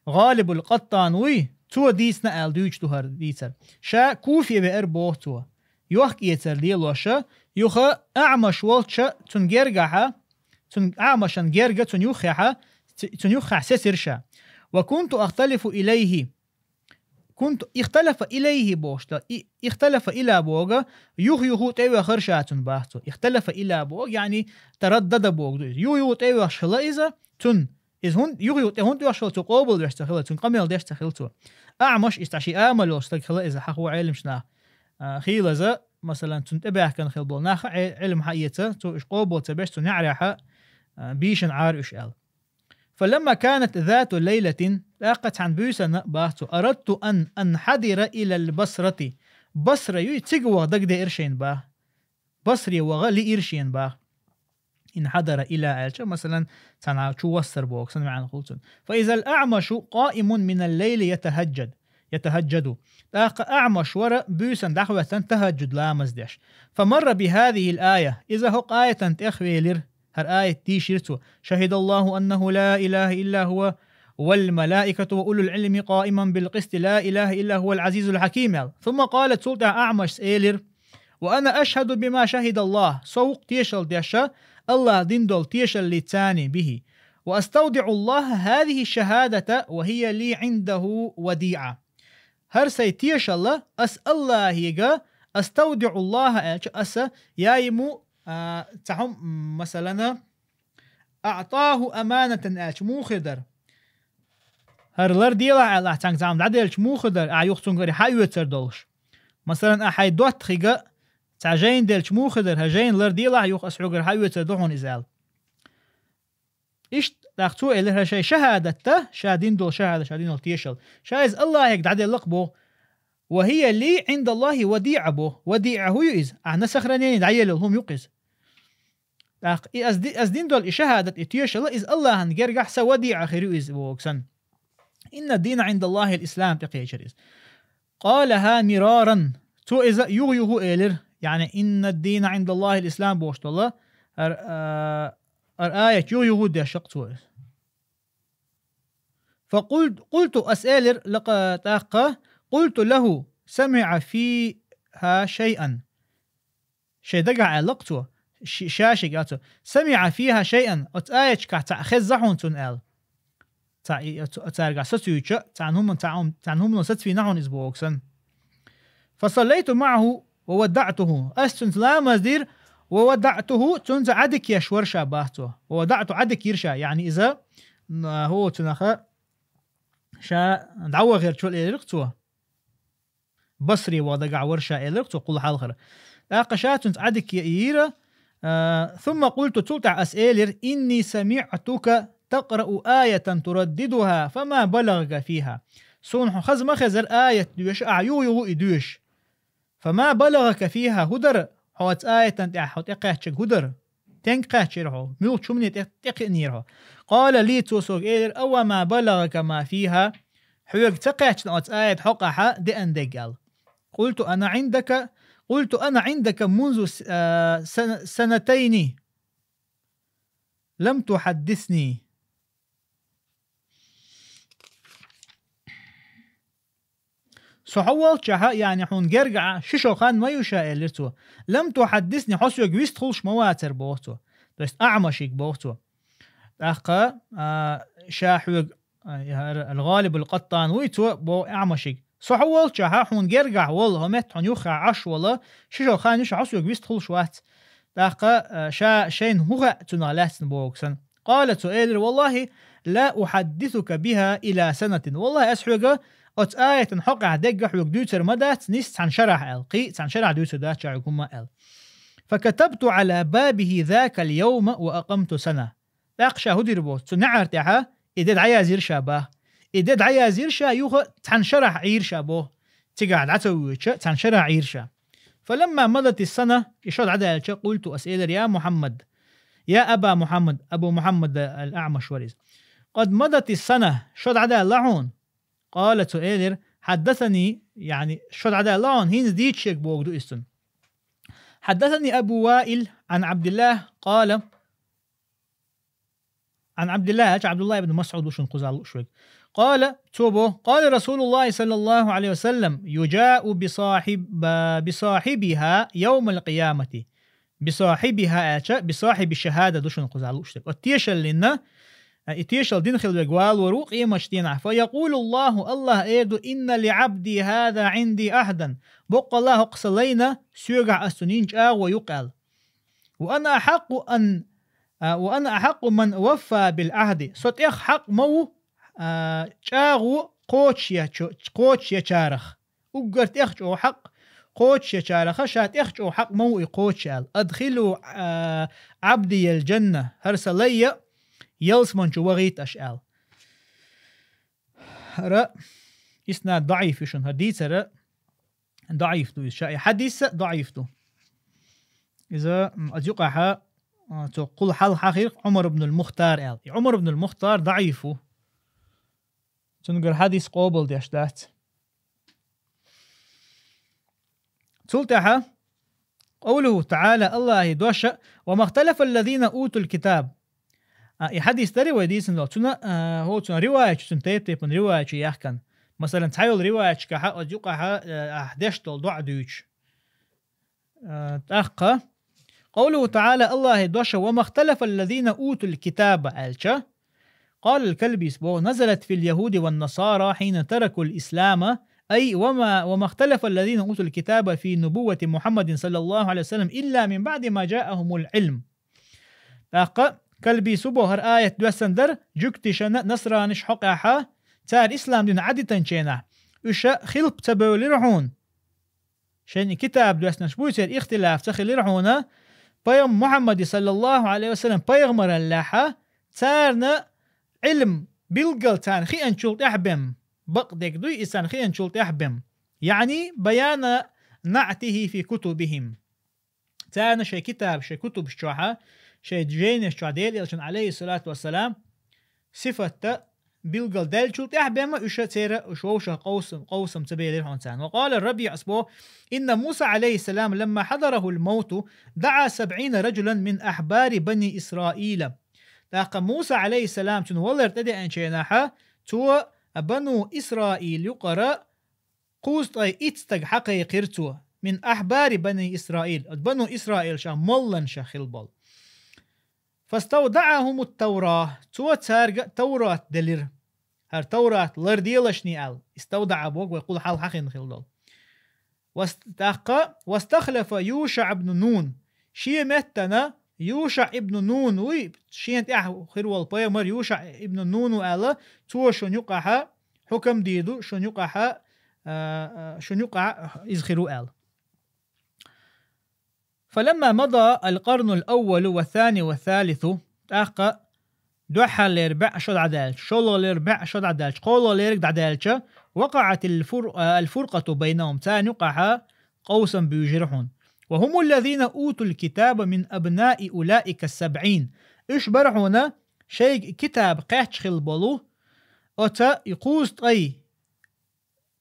ГӀалибул Къаттан вуй, цо дийцина аьлла дуьйцуш ду хӀара дийцар. Ша Куфе веара боху цо. Йохк-эцар лелоша, юха Аъмаш волча цунна гергахьа, цунна Аъмашан герга цунна юххехьа, ц-, цунна юххехь сецира ша. «Ва кунту ахталифу илайхи». «Кунту ихталафа илайхи» бохуш дан. И, ихталафа ила бога, юха-юха тӀевоьхура ша цунна баха цо. Ихталафа ила бога, яъни тараддада бога ду иза. Юха-юха тӀевоьхуш хила иза, цунна. Иза хӀун, юха-юха тӀе хӀун тӀоьхуш хила цо, къобал веш ца хила, цунна къамел деш ца хила цо. Аъмаш, иза цхьа ши амал йолуш стаг хила иза, хьан хӀу Ӏелимаш наха. А, хийлаза, масалан, цунна тӀебаьхкина хила болу наха Ӏе-, Ӏилма хьаэца, цо уьш къобал ца беш, цу неӀарехьа, а, бийшина Ӏара уьш аьлла. «Фаламма канат зату лайлатин», тӀаккха цхьана буьйсанна баха цо, «арадту ан анхьадира илал Басрати». Басра юй, цига ваха дагадеира шайна баха. Басре ваха лиира шена баха. Инхьадара ила аьлча, масалан, цхьана чу вассар боху, сан маьӀна хуьлу цунна. «Фа изал Аъмашу къаимун минал лайли ятахьаджад, ятахьаджаду». ТӀаккха Аъмаш вара буьйсанна дӀахӀоьттина тахьаджуд ламаз деш. «Фа марра би хьазихил ая». Иза хӀокху аятан тӀехвелира. ХӀара аят дийшира цо: «Шахидаллаху аннаху ла илаха илла хӀува, вал малаикату ва улул Ӏилми къаиман бил къисти, ла илаха илла хӀувал Ӏазизул хьаким», аьлла. Сумма къала, цул тӀаьхьа Аъмашас элира: «Ва ана ашхаду бима шахидаллах», со ву-кх тешал деш, Аллах дина долу тешаллицани бихи. «Ва астаудиӀуллаха хьазихи шахадата ва хӀия ли Ӏиндаху вадиӀа». ХӀара сайн тешалла, ас Аллахьига, «астаудиӀуллаха» аьлча, аса яйму, а, цхьа хӀума, м, масалана, «аътаху аманатан» аьлча, муха хир дара? ХӀара ларделахь аьлла, ахь цхьаьнга цхьа хӀума дӀаделча муха дара, ахь юха цунгара хьаоьцур долуш. Масалан, ахь хьайн доттагӀа цхьа жайна делча муха дара, хӀара жайна ларделахь, юха ас хьоьгара хьаоьцур ду хьуна иза аьлла. Иштта, тӀаккха цо элира, хӀара шайн шахӀадат да, ша дина долу шахӀадат, ша дина долу тешал. Ша иза Аллахьега дӀаделла-кх боху. «وهي لي عند الله وديعة» боху. ВадиӀа хӀун ю иза? Ахьа на сохранение дӀаелла хӀума ю-кх иза. ТӀаккха и ас ди-, ас дина долу и шахӀадат, и тешал, иза Аллахьан гергахь сан вадиӀа хир ю иза боху санна. «إن الدين عند الله الإسلام» тӀекхечира иза. «قالها مرارا». Цо иза юха-юха элира, яъни «إن الدين عند الله الإسلام» бохуш долу, ар-, а, ар аят юха-юха дешшакъ цо иза. «فقلت», قلت, ас элира лакъа тӀаккха, «قلت له سمع فيها شيئا». Шайн дагахь аьлла-кх цо, ши-, ша шига аьлла цо: «سمع فيها شيئا», оцу аяташкахь цхьаъ хезза хьуна цунна аьлла. Цхьа и, оцу, оцаьргахь сацуьйтуш, цхьана хӀуман-, цхьа хӀум-, цхьана хӀумано сацавина хьуна иза боху санна. «فصليت معه وودعته». Ас цуьнца ламаз дира, «وودعته», цуьнца Ӏадика еш вара ша боху цо. «وودعته», Ӏадика йира ша, яъни иза, м, хӀо цунах ша дӀавахарчул элира-кх цо. Басре ваха дагахь вара ша элира-кх цо кхул хьалхара. ТӀаккха ша цуьнца Ӏадика йира, а, «ثم قلت», цул тӀаьхьа ас элира: «إني سمعتك تقرأ آية ترددها فما بلغك فيها». Суна хьо хаза ма хезара аят доьшу, ахьа юха-юха и доьшу. «فما بلغك فيها», хӀун дара хьо оцу аятан тӀехь, хьо тӀекхаьчнарг хӀун дара? Тенга кхаьчнера хьо? Муьлхачу хӀумане тӀе-, тӀекхиънера хьо? «قال لي», цо соьга элира: «أوما بلغك ما فيها؟» Хьоьга ца кхаьчна оцу аят хьокъехь деана дерг аьлла. «قلت أنا عندك، قلت أنا عندك منذ س-، а, сан-, سنتين لم تحدثني». Со хьо волчохь, яъни хьуна гергахь ши шо хан ма ю ша, элира цо. «لم تحدثني», хьо соьга вистхуьлуш ма вацара, боху цо. То есть АӀмашига боху цо. ТӀаккха, а, ша хьоьга, а, хӀара ал-ГӀалиб ал-Къаттан вуй цо, боху АӀмашига. Со хьо волчохь, хьуна гергахь волу, хьо метта хьуна юххехь Ӏаш волу, ши шо хан ю ша, хьо соьга вистхуьлуш вац. ТӀаккха, а, ша шайна хӀун хаьа цунах лаьцна боху санна. «قال», цо элира: «والله لا أحدثك بها إلى سنة». Валлахьи, ас хьоьга оцу аятан хьокъехь дерг хьоьга дуьйцур ма дац, нийса цхьана шарахь аьлла. Кхин а цхьана шарахь дуьйцур дац ша хьоьга хӀумма аьлла. «فكتبت على بابه ذاك اليوم وأقمت سنة». ТӀаккха ша хӀун дира боху? Цу неӀар тӀехь и де дӀаязйира ша боху. И де дӀаязйира ша, юха цхьана шарахь Ӏийра ша боху. Цигахь дӀа ца воьдуш, цхьана шарахь Ӏийра ша. «فلما مضت السنة», и шо дӀадаьлча, «قلت», ас элира: «يا محمد، يا أبا محمد», Абу Мухьаммад ал-АӀмаш вара иза. «قد مضت السنة», шо дӀадаьлла хьуна? «قال», цо элира: «حدثني», яъни шо дӀадаьлла хьуна, хӀинца дийцича шега бохург ду иза цунна. «حدثني أبو وائل عن عبد الله قال», عن عبد الله, аьлча, Абдуллах ибн МасӀуд ву шуна кхузахь лууш верг. «قال», цо боху: «قال رسول الله صلى الله عليه وسلم: يجاء بصاحب-، بصاحبها يوم القيامة». «بصاحبها», аьлча, «بصاحب الشهادة» ду шуна кхузахь лууш дерг. Оцу тешаллина, а, и тешал дина хила верг валор ву къематан дийнахь. «فيقول الله», Аллах эр ду: «إن لعبدي هذا عندي عهدا». Боккъалла хӀокху сан лайна соьгахь ас цунна йина чӀагӀо ю-кх аьлла. «وأنا أحق أن، а, وأنا أحق من وفى بالعهد». Со тӀех хьакъ ма ву, а, чӀагӀо кхочушъечу-, кхочушъечарах. Уггар тӀех чӀогӀа хьакъ кхочушъечарах, ша тӀех чӀогӀа хьакъ ма ву и кхочуш аьлла. «أدخلوا، а, عبدي الجنة». ХӀара сан лай ялсамани чу вахийта аша аьлла. ХӀара иснад даӀиф ю шуна, хӀара дийцар даӀиф ду иза. Ша и хьадис а даӀиф ду. Иза, м, оцу юкъахь, а, цо кхул хьалха хьахийра Ӏумар ибн ал-Мухтар аьлла. И Ӏумар ибн ал-Мухтар даӀиф ву. Цуьнгара хьадис къобалдеш дац. Цул тӀаьхьа, قوله تعالى, Аллахьан дош: «وما اختلف الذين أوتوا الكتاب». А, и хьадис дарий вай дийцина долу? Цуьнан, а, хӀо, цуьнан риваят, цуьнан тайп-тайпана риваят яьккхина. Масалан, цхьайолу риваяташкахь оцу юкъахь, а, ахь деш долу доӀа дуьйцуш. А, тӀаккха, قوله تعالى, Аллахьан дош: «وما اختلف الذين أوتوا الكتاب», аьлча, قال الكلبيس боху: «نزلت في اليهود والنصارى حين تركوا الإسلام، أي وما، وما اختلف الذين أوتوا الكتاب في نبوة محمد صلى الله عليه وسلم إلا من بعد ما جاءهم العلم». ТӀаккха Калбийс боху, хӀара аят доьссина дара жуьгтишна, насранашна хьокъехь цара ислам дин Ӏадитанченахь, уьш хилпа ца бевлира хьуна. Шайн и китаб доьссинарш буй, церан ихтилаф ца хилира хьуна, пайхамар Мухьаммади, саллаллаху Ӏалайхи ва саллам, пайхамараллехьа, царна Ӏилм билггал царна хианчул тӀаьхьа бен, бакъдерг дуй, и царна хианчул тӀаьхьа бен. Яъни, баяна наътихи фи кутубихим. Царна шайн китаб, шайн кутубаш чохьа, шайн жайнаш чохь Делан Элчан, Ӏалайхи салату вассалам, сифатта билггал даьллачул тӀаьхьа бен ма уьш церан, уьш вовшах къовсам, къовсам ца белира хьуна царна. Ва къала Рабиъас боху: «Инна Муса, Ӏалайхи салам, ламма хьадарахул мавту, даӀа сабӀийна ражулан мин ахьбари бани Исраила». ТӀаккха Муса, Ӏалайхи салам, цуьнан валар тӀедеанченахьа, цо Бану Исраил юкъара кхузткъе итт стаг хьакхайкхира цо, мин ахьбари бани Исраил, оцу Бану Исраил шах молланашах хилла болу. «ФаставдаӀахумут Тавра», цо цаьрга а Таврат делира. ХӀара Таврат ларделашний аьлла, иставдаӀа боху вай кхул хьалха хьахийна хилла долу. Вас-, тӀаккха, «вастахлафа ЮшаӀ ибн Нун», шен меттана ЮшаӀ ибн Нун вуй, шена тӀаьхьа хир волу пайхамар ЮшаӀ ибн Нун ву аьлла, цо шуна юкъахьа хьукам дийр ду, шуна юкъахьа, а, а, шуна юкъахьа иза хир ву аьлла. «Фаламма мада аль-къарну аль-аввалу ва-ссани ва-ссалису», тӀаккха дуьххьарлера бӀе шо дӀадаьлча, шолгӀалера бӀе шо дӀадаьлча, кхоалгӀалериг дӀадаьлча, «вакъаӀатиль фур-, а, аль-фуркъату байнахум», царна юкъахьа къовсам буьйжира хьуна. «Ва хӀумул лазина утуль китаба мин абнаи улаика ссабӀин». Уьш бара хьуна шайга китаб кхаьчча хилла болу, оца и кхузткъе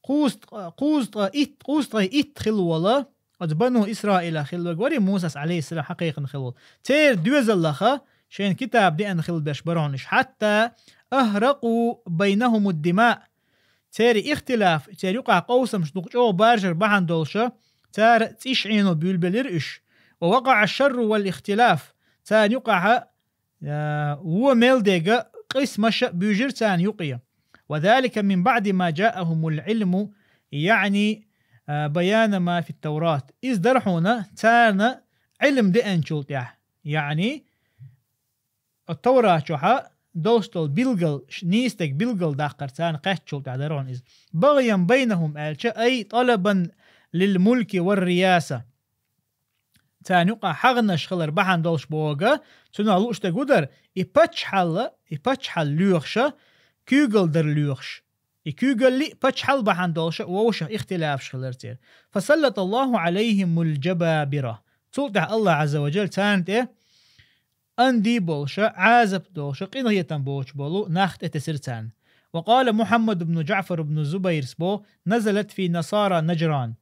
кхузткъа, кхузткъа итт, кхузткъе итт хилла волу, оцу Бану Исраилах хилла верг вари Мусас, Ӏалайхиссалам, хьакхайкхина хилла волу. Церан доьзаллаха шайна китаб деана хилла берш бара хьуна уьш. «Хьатта ахракъу байнахумуд-дима». Церан ихтилаф, церан юкъахь къовсамаш дукха чӀогӀа баржар бахьана долуша, цара цӀиш Ӏено буьйлабелира уьш. «Ва вакъаӀа шарру вал ихтилаф». Царна юкъахьа а, вон мел дега къийсамаш а буьйжира царна юкъе. «Ва залика мин баъди ма жаахумул Ӏилму, яъни, а, баяна ма фит-Таврат». Иза дара хьуна царна Ӏилм деанчул тӀаьхьа, яъни, оцу Таврат чохьа долуш долу билгал, ш-, нийса дерг билгал даккхар царна кхаьччул тӀаьхьа дара хьуна иза. «БагӀян байнахум» аьлча, ай, тӀалабан лил мульки вар-рияса. Царна юкъа хьагӀнаш хилар бахьана долуш боху, цунах лууш дерг ву дара, и паччахьалла, и паччахьалла лоьхуша, куьйгалла дара лоьхуш. И куьйгалли а паччахьалла бахьана долуша вовшах ихтилафаш хилар церан. «Фасаллаталлаху Ӏалайхимул жабабира». Цул тӀаьхьа Аллах Ӏазза ва Жалла царна тӀе анди болуша, Ӏазап долуша, къинхетам боцуш болу нах тӀетесира царна. «Ва къала Мухьаммад ибн Жаъфар ибн Зубайрс бо: назалат фи насара Наджран».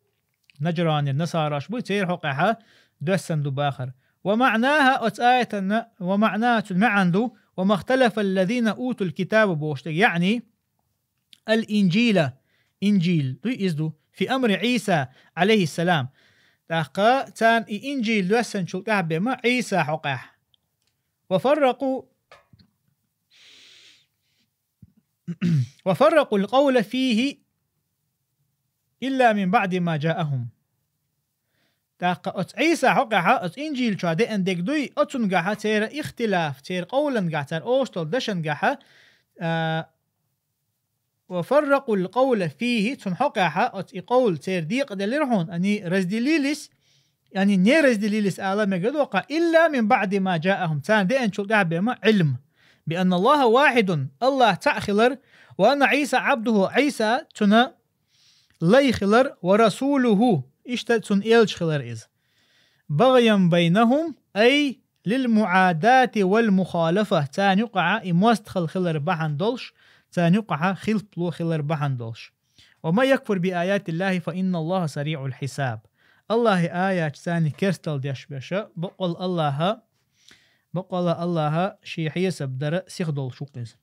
Наджранера насараш буй, церан хьокъехьа доьссан ду бахар. «Ва маънаха», оцу аятанна, «ва маънаха», цуьнан маьӀна ду, «ва махталафа аллазина утул китаба» бохуш дерг, яъни, «аль-Инджила», Инджил дуй, иза ду, «фи амри Ӏийса, Ӏалайхиссалам». ТӀаккха царна и Инджил доьссанчул тӀаьхьа бен ма Ӏийса хьокъехь. «Ва фарракъу, ва фарракъул къавла фийхи илла мин баъди ма жаахум». ТӀаккха оцу Ӏийса хьокъехьа, оцу Инджил чохь деана дерг дуй, оцунгахьа церан ихтилаф, церан къовлангахь, цара олуш долу дашангахьа, а, «ва фарракъул къавла фийхи», цунна хьокъехьа оцу и къовла церан декъаделира хьуна, они разделились, они не разделились ала мега доккха, «илла мин баъди ма жаахум», царна деанчул тӀаьхьа бен ма Ӏилм. «Би анна Аллаха вахидун», Аллах цхьаъ хилар, «ва анна Ӏийса Ӏабдуху», Ӏийса цуьнан лай хилар, «ва расулуху», иштта цуьнан элча хилар иза. «БагӀян байнахум», ай, «лилмуӀадати вал мухалафа», царна юкъахьа и мостагӀалла хилар бахьана долуш, царна юкъахьа хилпало хилар бахьана долуш. «Ва ман якфур би аятиллахи фа инна Аллаха сариӀул хьисаб». Аллахьи аяташ царна керстал деш берша, бакъволла Аллаха, бакъволла Аллаха шен хьесап дара сиха долуш ву иза.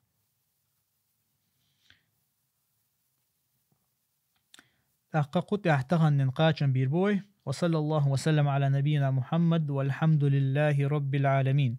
ТӀаккха кху тӀехь таханлин кхачам бийр бу вай. Ва саллаллаху ва саллам Ӏала набийина Мухьаммад, валхьамдулиллахи роббил Ӏаламин.